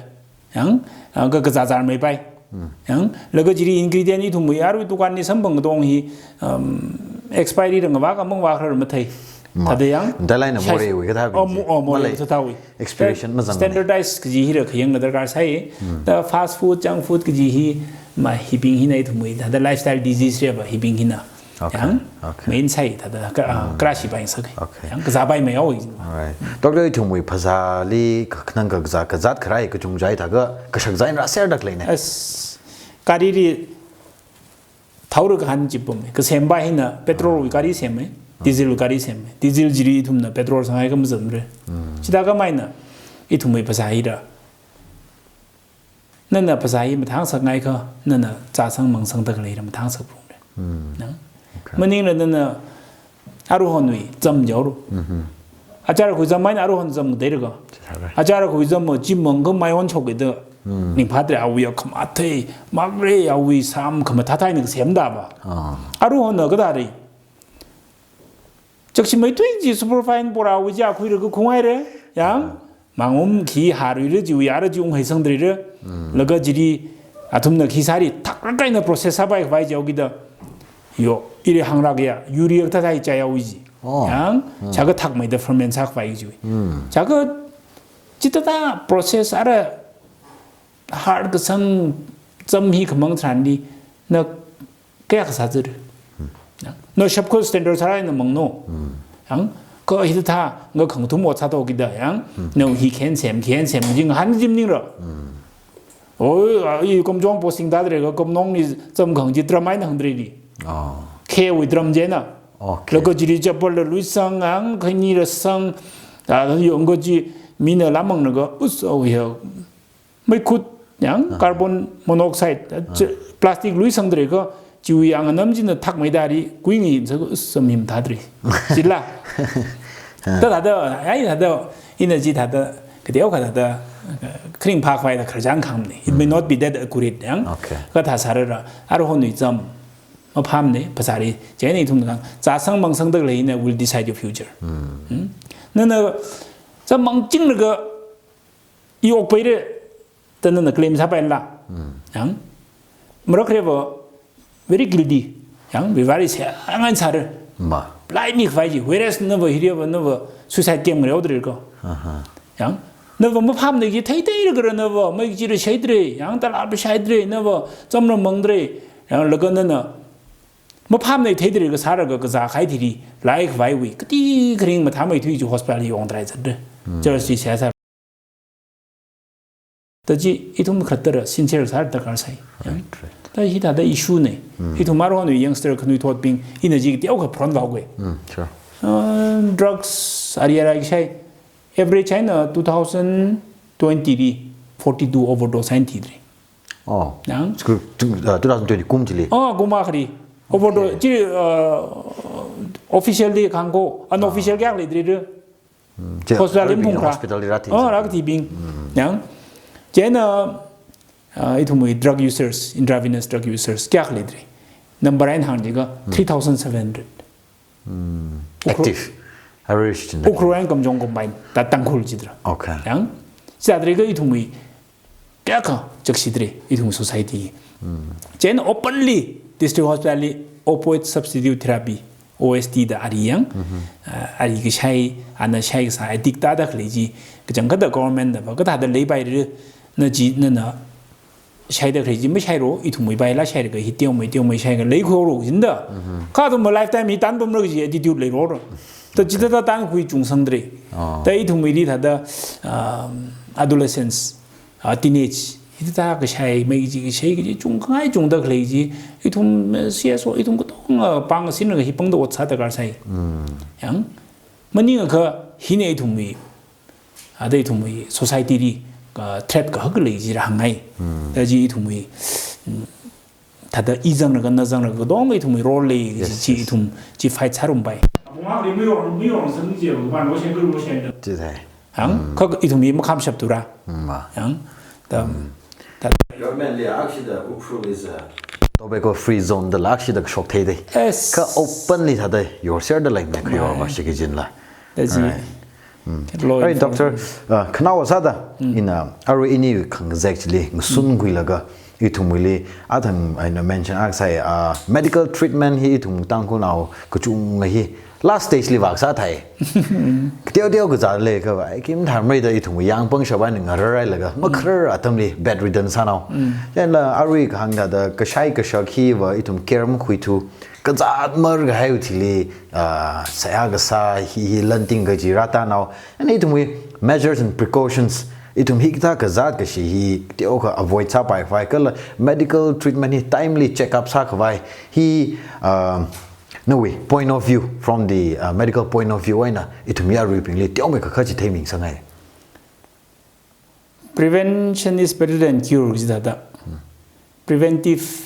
Yang, ah, ka, kazā zārmeipai. Hmm. Yang, laga chili ingredient ithumwui arui dukanli samphang katong hi, um, expiry rāngavā ka mangavā kharar mathei. Ma. Thāda yang, Matailak eina shai-, morei wui kathābing oh, chi. Mo-, oh, morei Malei. Kathāwui. Expiration Stand-, mazangmana. Standardize kaji hila khayangna darkar sai. Hmm. Thāda fast food, junk food kaji hi, ma hibing hina ithumwui, thāda lifestyle disease reva hibing hina. Okay, Yang, okay. Main sai thāda ka, ah, Mm. karashi bai sak. Okay. Yang kazāpai mayao. Alright. Doctor, ithumwui phasāli ka, khanang kazā, kazāt kharai kachungchai thāda kashakazā eina rāserda khaleina. As, gari li thaora kahān chi pamma. Kasempa hina petrol wui gari semma. Diesel wui gari semma. Diesel chili ithumna petrol sāngai kha mazamra. Mm. Chithākha maina ithumwui phasā hila. Nana phasā hi mathāngasakngai kha, nana zāsang mangsangda khaleila mathāngasakphalungra. Hmm. Nang? Okay. Maningla nana aruihonwui zam jaoru. Mhm. Achara khui zam maina aruihon zam dei rako. Chithāra. Achara khui zam mo chi mang kha mai on chok da. Hmm. Ningphatra awui ya khamathei, makre awui sam khamathāthei ni semda ba. Ah. Aruihon na kathāra. Chakshimei tui chi superfine pora wui chi akhuilaga khungaira, yang, mangum khi haruila chiwui ara chi unghaisangdalira, Mm. laga chili athumna khi sāli thakra kaina process sāpai khavai jaokida, yo, ili hānglak ya, urea thāthai chai awui chi. Oh. Yang, Mm. chaka thakmeida ferment sākhavai chiwui. Mm. Chaka chithāda process ara hard kasang zam hi khamang tharanli, na kayākha sāzara. Hmm. Yang, no shapko standard sārai na mangno. Hmm. Yang, ko hithāda, nga khangathum ot sāthu kida, yang, Hmm. no hi khen sem, khen sem, jing han jim ningra. Hmm. Oi, a, i kumjong posting da dre, ka kumnong ni zam khang chi drum eina hāngdalei ni. Oh. Khewui drum china. Okay. Laga chili chapal la luisang, yang, khani la sang, a, yong ko chi, mina lamang na ka, us, oh, ya, meikhut, yang, Ah. carbon monoxide, Ah. chi-, plastic luisangdalei ko, chiwui yang anam china thakmeida ri, kuingi sa, samim thadalei. Chila. Ah. Thāda, thāda, ai, thāda, ina chi thāda, kateokha thāda, kharing phākhavai da khararchān khangamna. It may Mm. not be that accurate, yang. Okay. Kathā sārara, aruihonwui zam, maphāmana, phasāli, chieina ithumna kahāng, zāsang mangsangda khaleina will decide your future. Mm. Hmm? Nana, zam mangchinglaga, i okpaira, da nana claim sāpaila. Mm. Yang, marak reva very guilty. Yang, very, very se-, angan sāra. Ma. Blai mi khavai chi, whereas nava hiriva nava suicide camp ngareodalei ko. Aha. Yang, nava maphāmana chi theithei ragara nava, mai chi ra shaidalei, yang tala pa shaidalei, nava zam ra mangdalei, yang laga nana maphāmana theidalei ka sālaga kazā khai thili, lai khavaiwui, kati kharing mathāmeithui chi hospital yongdalei zatda. Mm. Church chi sāsa. Ta chi ithum khalattara sincere sāda darkar sai. Right, right. Ta hithāda issue na. Mm. Ithum aruihon youngster khanuithotbing, ina chi teokha phron vaoke. Mm, sure. Uh, drugs, ari ara kashai. Average eina two thousand twenty li forty-two overdose eina thidalei. Oh. Yang? Sku-, tu-, uh, two thousand twenty kum chili. Oh, kum akhali. Overdose, okay. Chi, uh, official li khangko, unofficial, ah, kayākha leidalei. Mm, hospital li phungkha. Hospital li rāthi. Oh, rākathibing. Mm. Yang. Chieina, uh, ithumwui drug users, intravenous drug users, kayākha leidalei. Number eina hāngjiakha, mm, three thousand seven hundred. Mm. Ukhrul. Active. Average china. Ukhrul eina Kamjong combine, ta Tangkhul chidalei. Okay. Yang. Chithāda leikha ithumwui kayākha chakshidalei, ithum society. Mm. Chieina openly district hospital li opioid substitute therapy, O S T da ari yang, mm-hmm, uh, ari kashai, ana shai kasā addict tāda khalei chi, kachangkhatta government na va kathāda leipaira, na chi, nana shaida khalei chi mashairo, ithumwui paila shailaga hi teomei, teomei shailaga leikhuiro jida. Mm-hmm. Kha athum lifetime hi tanpamra kaji attitude leiro. Ta chithāda tankhui chungsangdalei. Oh. Ta ithumwuili thāda, um, adolescence, uh, teenage, hithāda kashai, mei chi kashai kaji chungngai chungda khalei chi, ithum, uh, C S O, ithum katonga, uh, pāngsinlaga hi pangda ot sā darkar sai. Mm. Yang, maningakha hina ithumwui, ada ithumwui society li, uh, threat kahak lei chi rāhāngngai. Mm. Ta chi ithumwui, mm, thāda i zanglaga, na zanglaga, katonga ithumwui role lei, yes, chi, yes, ithum chi fight sārumpai. Apong akli muiyor, muiyor sangje, wan lo shen, lo shen da. Chithāda. Yang, mm, kha ithum hi makhamshapthura. Mm, ma. Yang, ta, mm, ta. Government li akshida Ukhrul is a tobacco free zone dala akshida kashok theidalei. Yes. Kha openly thāda yorsherdalei me khayor, ma, va shiki jin la. That's it. Right. Mm. Law enforcement. Alright, doctor, uh, khanaowa sāda, mm, ina, arui ini khangazek chili, ngasun, mm, khuilaga, ithumwuili, athang eina mention akha sai, uh, medical treatment hi ithum Tangkhulnao kachunga hi last stage li vākasā thai. Teo teo kazā leikha va, ai kim tharmei da ithum yangpangshap eina ngararailaga, mm, makharar atamli bedridden sānao. Mm. Chieina arui kahāng thāda kashai kashak hi va ithum care makhuithu, kazāt mar kahaiwui thili, ah, seihā kasā hi, hi lanting kaji rātānao. And ithumwui measures and precautions, ithum hikathā kazāt kashi hi teokha avoid sāpai khavai, kala medical treatment hi timely check up sākhavai hi, ah, nawui point of view, from the, ah, medical point of view eina, ithum yaruibingli teomeikha kachi theiming sangai. Prevention is better than cure, kaji thāda. Hmm. Preventive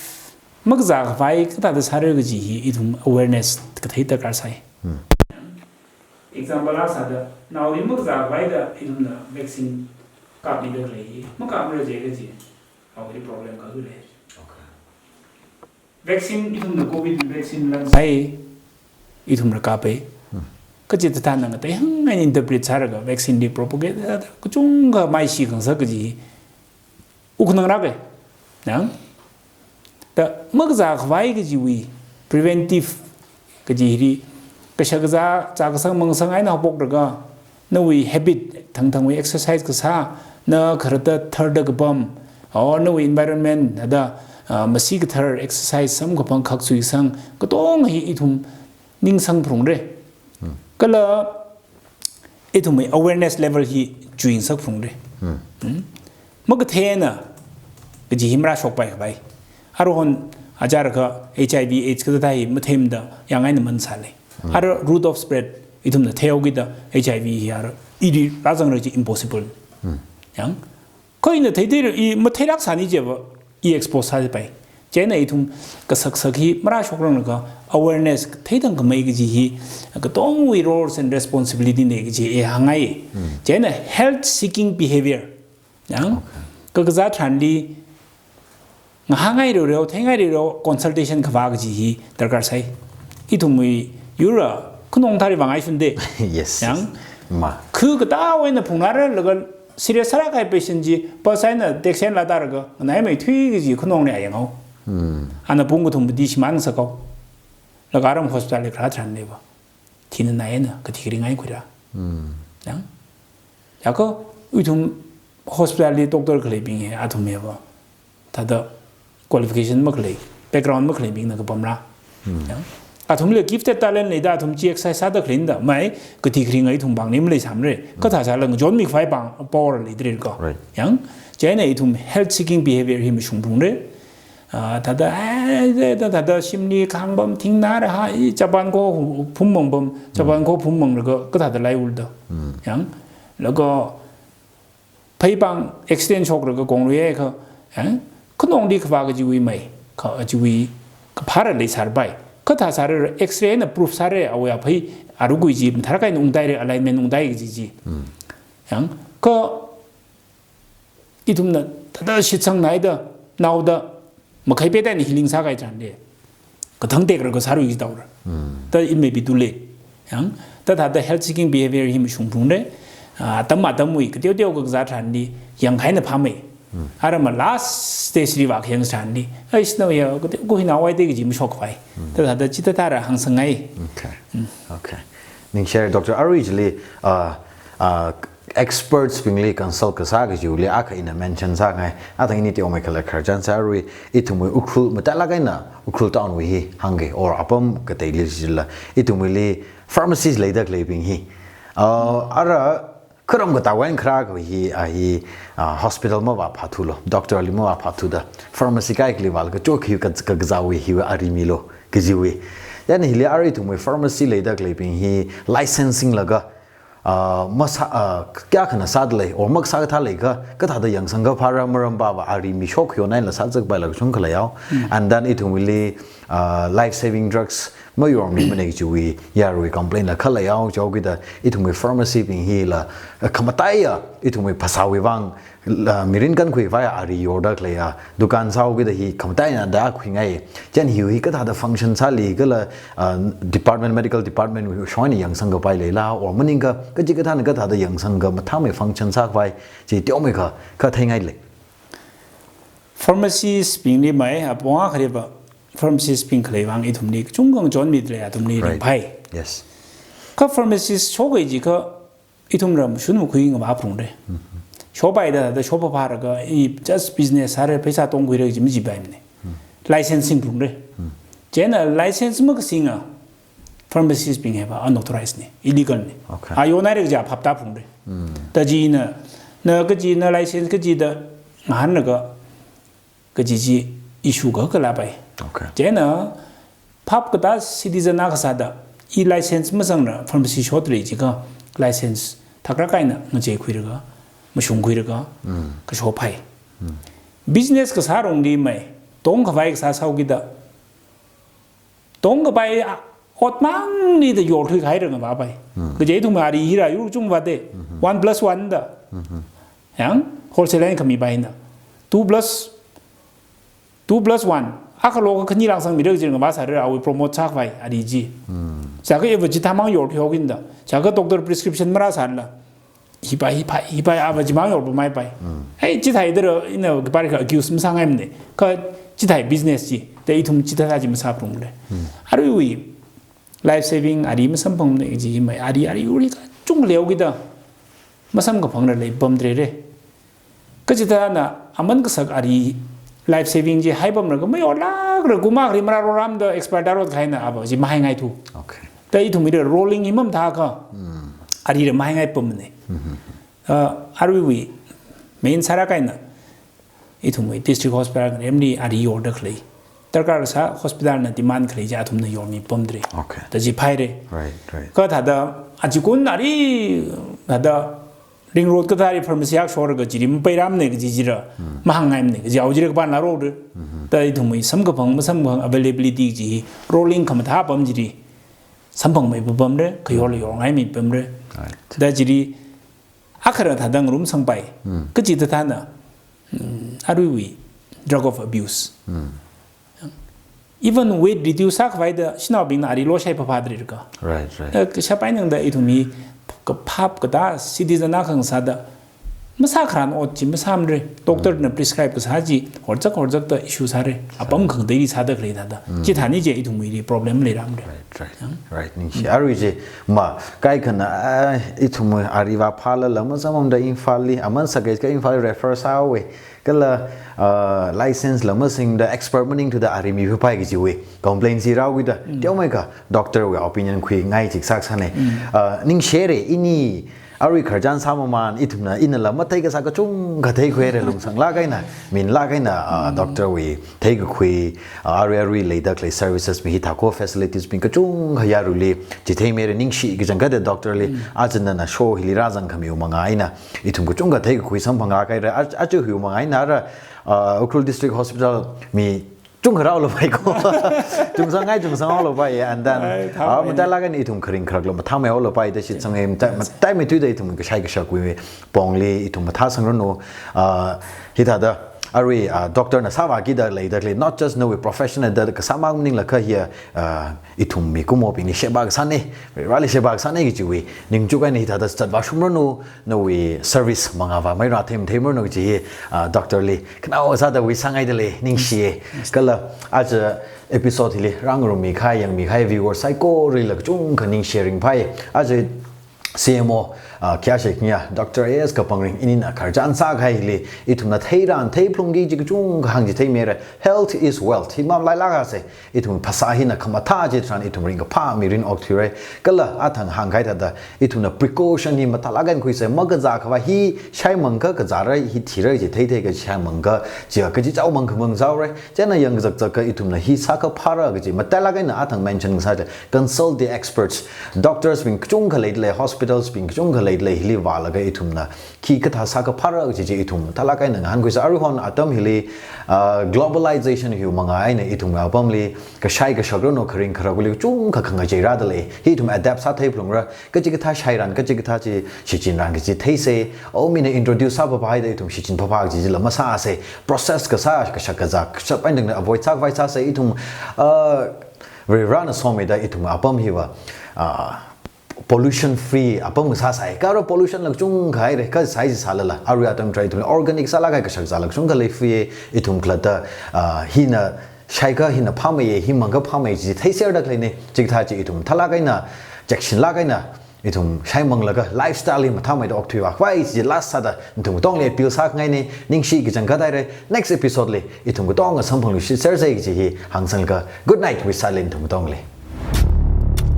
makazā khavai kathāda sāra kaji hi ithum awareness kathei darkar sai. Hmm. Example akha sāda, naoli makazā khavaida ithumna vaccine kapmida khalei hi, makapmara je kaji, naoli problem kahu lei. Okay. Vaccine, ithumna covid vaccine lan sai, ithumna kapai. Hmm. Kachi thāda ngatei hāngngai interpret sālaga vaccine li propagate, kachungkha maishi khangasak kaji hi uknang rāke. Yang? Ta makazā khavai kajiwui preventive kaji hili, kashak kazā, chā kasang mangsang eina haophoklaga, nawui habit, thangthangwui exercise kasā, na kharatta tharda kapam, or nawui environment, thāda, ah, masi kathar exercise samkaphang khaksui sang, katonga hi ithum ningsang phalungra. Hmm. Kala ithumwui awareness level hi chuingasak phalungra. Hmm. Hmm? Makatheina kaji hi marāshokpai khavai. Aruihon achārakha H I V AIDS kathāda hi matheimada yang eina man sālei. Hmm. Ara route of spread ithumna theihao kida H I V hi ara ili rāzangra chi impossible. Hmm. Yang kha ina theithei, i matheilāk sāni chiva, i expose sāpai. Chieina ithum kasak sak hi marāshokranglaga awareness theithang khamei kaji hi katongawui roles and responsibility na kaji i hāngngai. Hmm. Chieina health seeking behavior. Yang, okay, kakazā tharanli ngahāngai roreo, theingai roreo, consultation khavā kaji hi darkar sai. Ithumwui yurra khanong thāri vāngai shunde. Yes, yang, yes. Ma. Khu katā eina phungnaralaga serious sālāk kahai patient chi, bus eina taxi eina lātaraga, nganaimeithui kaji khanongli ayangao. Hmm. Ana pung kathum padi shimān ngasakhao. Laga aram hospital li kharā tharanli va, thina naina, kathi kharingai khuira. Hmm. Yang? Yako, ithum hospital li doctor khaleibing hi, athum hiva, thāda qualification makhalei, background makhaleibingna kapamra. Hmm. Yang? Athumli gifted talent leida, athum chi exercise sāda khaleinada, mai, kathi kharingai ithum pāngli maleisāmara. Hmm. Kathā sāla ngachonmi khavai pāng, power leidalei ko. Right. Yang? Chieina ithum health seeking behavior hi mashungphungra. Ah, thāda, eh, eh, thāda, thāda shimli khangpam thingna ra ha, i chapan ko phum mangpam, chapan ko phum mangraga, kathāda laiulda. Yang, laga pheipāng accident shoklaga konglui akha, eh, khanongli khavā kajiwui mai, kha kajiwui kaphāra leisārapai. Kathā sāra X-ray na proof sāra awui aphei arukui chi, mathālāk eina ungtaira, alignment ungtai kaji chi. Yang, kha ithumna thāda shitsangnaida, naoda, makhai petaina healing sākahai tharanli, kathang tekraga sārui ji taora. Ta it may be too late. Yang, ta thāda health seeking behavior hi mashungphungra. Ah, atam atamwui, kateoteo kakazā tharanli, yangkahaina phāmei. Ara ma last stage li vākhayang tharanli, ai, sino ya, kateo ko hina wai te kaji mashokpai. Ta thāda chithāda rāhāngsangngai. Okay. Okay. Ningshi Doctor, arui chili, ah, ah, experts bingli consult kasā kajiwuili akha ina mention sāngai. Athang ini teomeikhala khararchan sā arui, ithumwui Ukhrul, mathālāk eina Ukhrul town wui hi hāngga, or apam kateili chila, ithumwuili pharmacies leida khaleibing hi. Ah, ara kharam katā wui eina kharā kha hi, ah, hi, ah, hospital mavāphāthulo, doctor li mavāphāthuda, pharmacy kaikhali vālaga chokhi ka, kakazāwui hiwui ari milo kajiwui. Then hili arui ithumwui pharmacy leida khaleibing hi licensing laga, ah, masā, ah, kayākhana sāda lei, or makasā kathā lei kha, kathāda yangsang kaphāra, maram pava ari mishok yonaila sāzakpaila kachungkha leihaowa. And then ithumwuili, ah, life saving drugs mayormimana kajiwui yarui complain la khaleihaowa, chihaokida ithumwui pharmacy bing hila, ah, khamataiya, ithumwui phasāwui vang, la, mirin kankhuivaiya ari yorda khaleiya dukan sāhaokida hi khamataiya da khuingai. Chieina hiwui hi kathāda function sāli kala, ah, department, medical department wui shong eina yangsang kapai leila, or maningakha kachikathāna kathāda yangsangakha mathāmei function sākhavai chi teomeikha, kha theingai lei. Pharmacies bingli mai, apong akhariva pharmacies bing khalei vang ithumli kachungkha ngachonmida lei, athumli ringphai. Yes. Kha pharmacist shokhai jiakha ithumra mashun makhui ngavāphungra. Shopaida, da shopaphālaga, i just business sāra, pheisā tongkhuira kaji majipaimana. Licensing phungra. Chieina license makasinga pharmacist bing hiva unauthorized na, illegal na. Okay. A yonaira kaja phaptāphungra. Ta china, na kaji, na license kajida ngahānlaga, kaji chi issue kakā lāpai. Okay. Chieina phap katā citizen akha sāda, i license masangla pharmacy shotlei jiakha, license thaklāk eina ngacheikhuilaga, mashungkhuilaga, kashophai. Business kasā rongli mai, tongkhavai kasā sāhaokida, tongkapai, ah, ot mangli da yorthuikahai rāngvāpai. Kaje ithum ari hira yur chungvāda. One plus one da. Yang wholesale eina khamipaina. Two plus, two plus one. Akha loga khani langsangmira kaji rāngvāsāra, awui promote sākhavai ari chi. Chiakha eva chithāmang yorthuihaokinda. Chiakha doctor prescription marāsālala, hipai, hipai, hipai, ava chimang yorpameipai. Hei, chithāda ra, ina kipari kha accuse masāngaimana. Kha chithāi business chi, da ithum chithāda chi masāphalungra. Aruiwui life saving ari masamphangmana kaji mai, ari, ari uri kachungkha leihaokida masamkaphangra leipamdalei. Kachithāna aman kasak ari life saving chi haipamlaga mayorlākla kum akhali marāroramda expire da rot kahaina, ava chi mahaingaithu. Okay. Da ithumwuili rolling hi mamathāakha, arila mahaingaipamana. Ah, aruiwui main sālāk eina ithumwui district hospital ngaremli ari yorda khalei. Darkar kasā hospital na demand khalei chi athumna yormipamdalei. Okay. Da chi phaira. Right, right. Kha thāda, achikun ari, thāda ring road kathāli pharmacy akha sholaga chili mapeiramana kaji chila, mahāngngaimana kaji, awo chila kapan lārora. Da ithumwui samkaphang, masamkaphang availability chi rolling khamathā apam chili samphangmeipapamra, khayorla yorngaimipamra. Right. Da chili akhara thāda ngarumsangpai. Kachithāthāna, mm, aruiwui drug of abuse. Even weight reduce sākhavaida shanaobingna ari loshai phaphadalei rāka. Right, right. Eh, kashap eina da ithumwui kaphap katā citizen akha ngasāda masākharan ot chi masāmara. Doctor na prescribe kasā chi horzak horzakda issue sāra. Apam khangateili sāda khalei thāda. Chithāni chi ithumwuili problem leirāmara. Right, right. Right, ningshi. Arui chi ma, kaikhana, ah, ithum ari vāphālala masamamda Imphalli, aman sākahai kha Imphalli refer sāhaowa. Kala, ah, license la masingda expert maningthuda ari miphapai kajiwui complaint chi rāhaokida. Teomeikha doctor wui opinion khuingai chik sākasāna. Ah, ningshira, ini Arui khararchan sāmamān ithumna inala mathei kasā kachungkha theikhuire, lungsanglāk eina, minlāk eina, ah, doctor wui theikakhui, ah, arui arui leida khalei services mi hithākha facilities mi kachungkha yaruili chitheimire, ningshi kachangkhatta doctor li, aja nana show hili rāzangkhamiwui mangā eina ithum kachungkha theikakhui samphanghaire, a-, aja hiwui mangā eina ara, ah, Ukhrul District Hospital mi chungkha rāhaolapai ko. Chungsang ngai chungsang haolapai, and then, Ai, ah, thapai. Matailāk eina ithum kharing kharakla mathāmei haolapai da shitsanga, matai, mataimei tuida ithum kashai kashakwui pongli ithum mathāsangranu, ah, hithāda, arui, ah, doctor na sāvāki da leida khalei, not just nawui professional da kasā mang maningla kha hiya, ah, ithum mikumobingli sheba kasāne, Vareli sheba kasāne kajiwui ningchuk eina hithāda zatvāshungranu, nawui service mangāvāmeira, them themranu kaji hi, ah, doctor li khanao sāda wisang haida lei, ningshiye. Kala aja episode hili rāngarummi kahai, yangmi kahai viewers saikorali kachungkha ningshi ringphai. Aja C M O, ah, khayāshi khayā, Doctor A S Kapangring inina khararchan sākahai hili ithumna theiran theiphalungki kaji kachungkha hāngchitheimire. Health is wealth. Hi mamalailākase. Ithum phasā hina khamathā chitharan ithum ringkaphā mirin okthuire. Kala athang hāngkahai thāda, ithumna precaution hi mathālāk eina khuise, makazā khavai hi shaimangakha kazāra, hi thira kaji theithei, ka shaimangakha chi kachichao mang khamang chaore. Chieina yangkazakzaka ithumna hi sākha phāra kaji matailāk eina athang mention kasā chi, consult the experts. Doctors bing kachungkha leida lei, hospitals bing kachungkha leida lei, hili vālaga ithumna khikathā sākha phāra kaji chi ithum mathālāk eina ngahānkhuisa. Aruihon atam hili, ah, globalization hiwui mangā eina ithum apamli kashai kashakranu, kharing kharakli kachungkha khangachei rāda lei. Hi ithum adapt sātheiphalungra, kachikathā shairan, kachikathā chi shichinran kaji theise. O mina introduce sāphaphā haida ithum shichin phaphā kaji chila masāse. Process kasā, kashak kazā, kashap eina tangda avoid sākhavai sāse ithum, ah, Varivarana someida ithum apam hiva, ah, pollution free apam sāsai. Kha arui pollution la kachungkha haire, kha sai sālala, arui atam tharan ithum organic sālāk kahai kashak zāla kachungkha leifie, ithum khalatta, ah, hina shaikha hina phāmeiye, hi mangakha phāmei chi theiserda khaleine, chikathā chi ithum mathālāk eina, checkshinlāk eina, ithum shaimanglaga lifestyle hi mathāmeida okthuivākhavai chi last sāda nathum katongli appeal sākhangaine, ningshi kachangkhat haire, next episode li ithum katonga samphangluishitserse kaji hi hāngsanglaga, good night, wish sālei nathum katongli.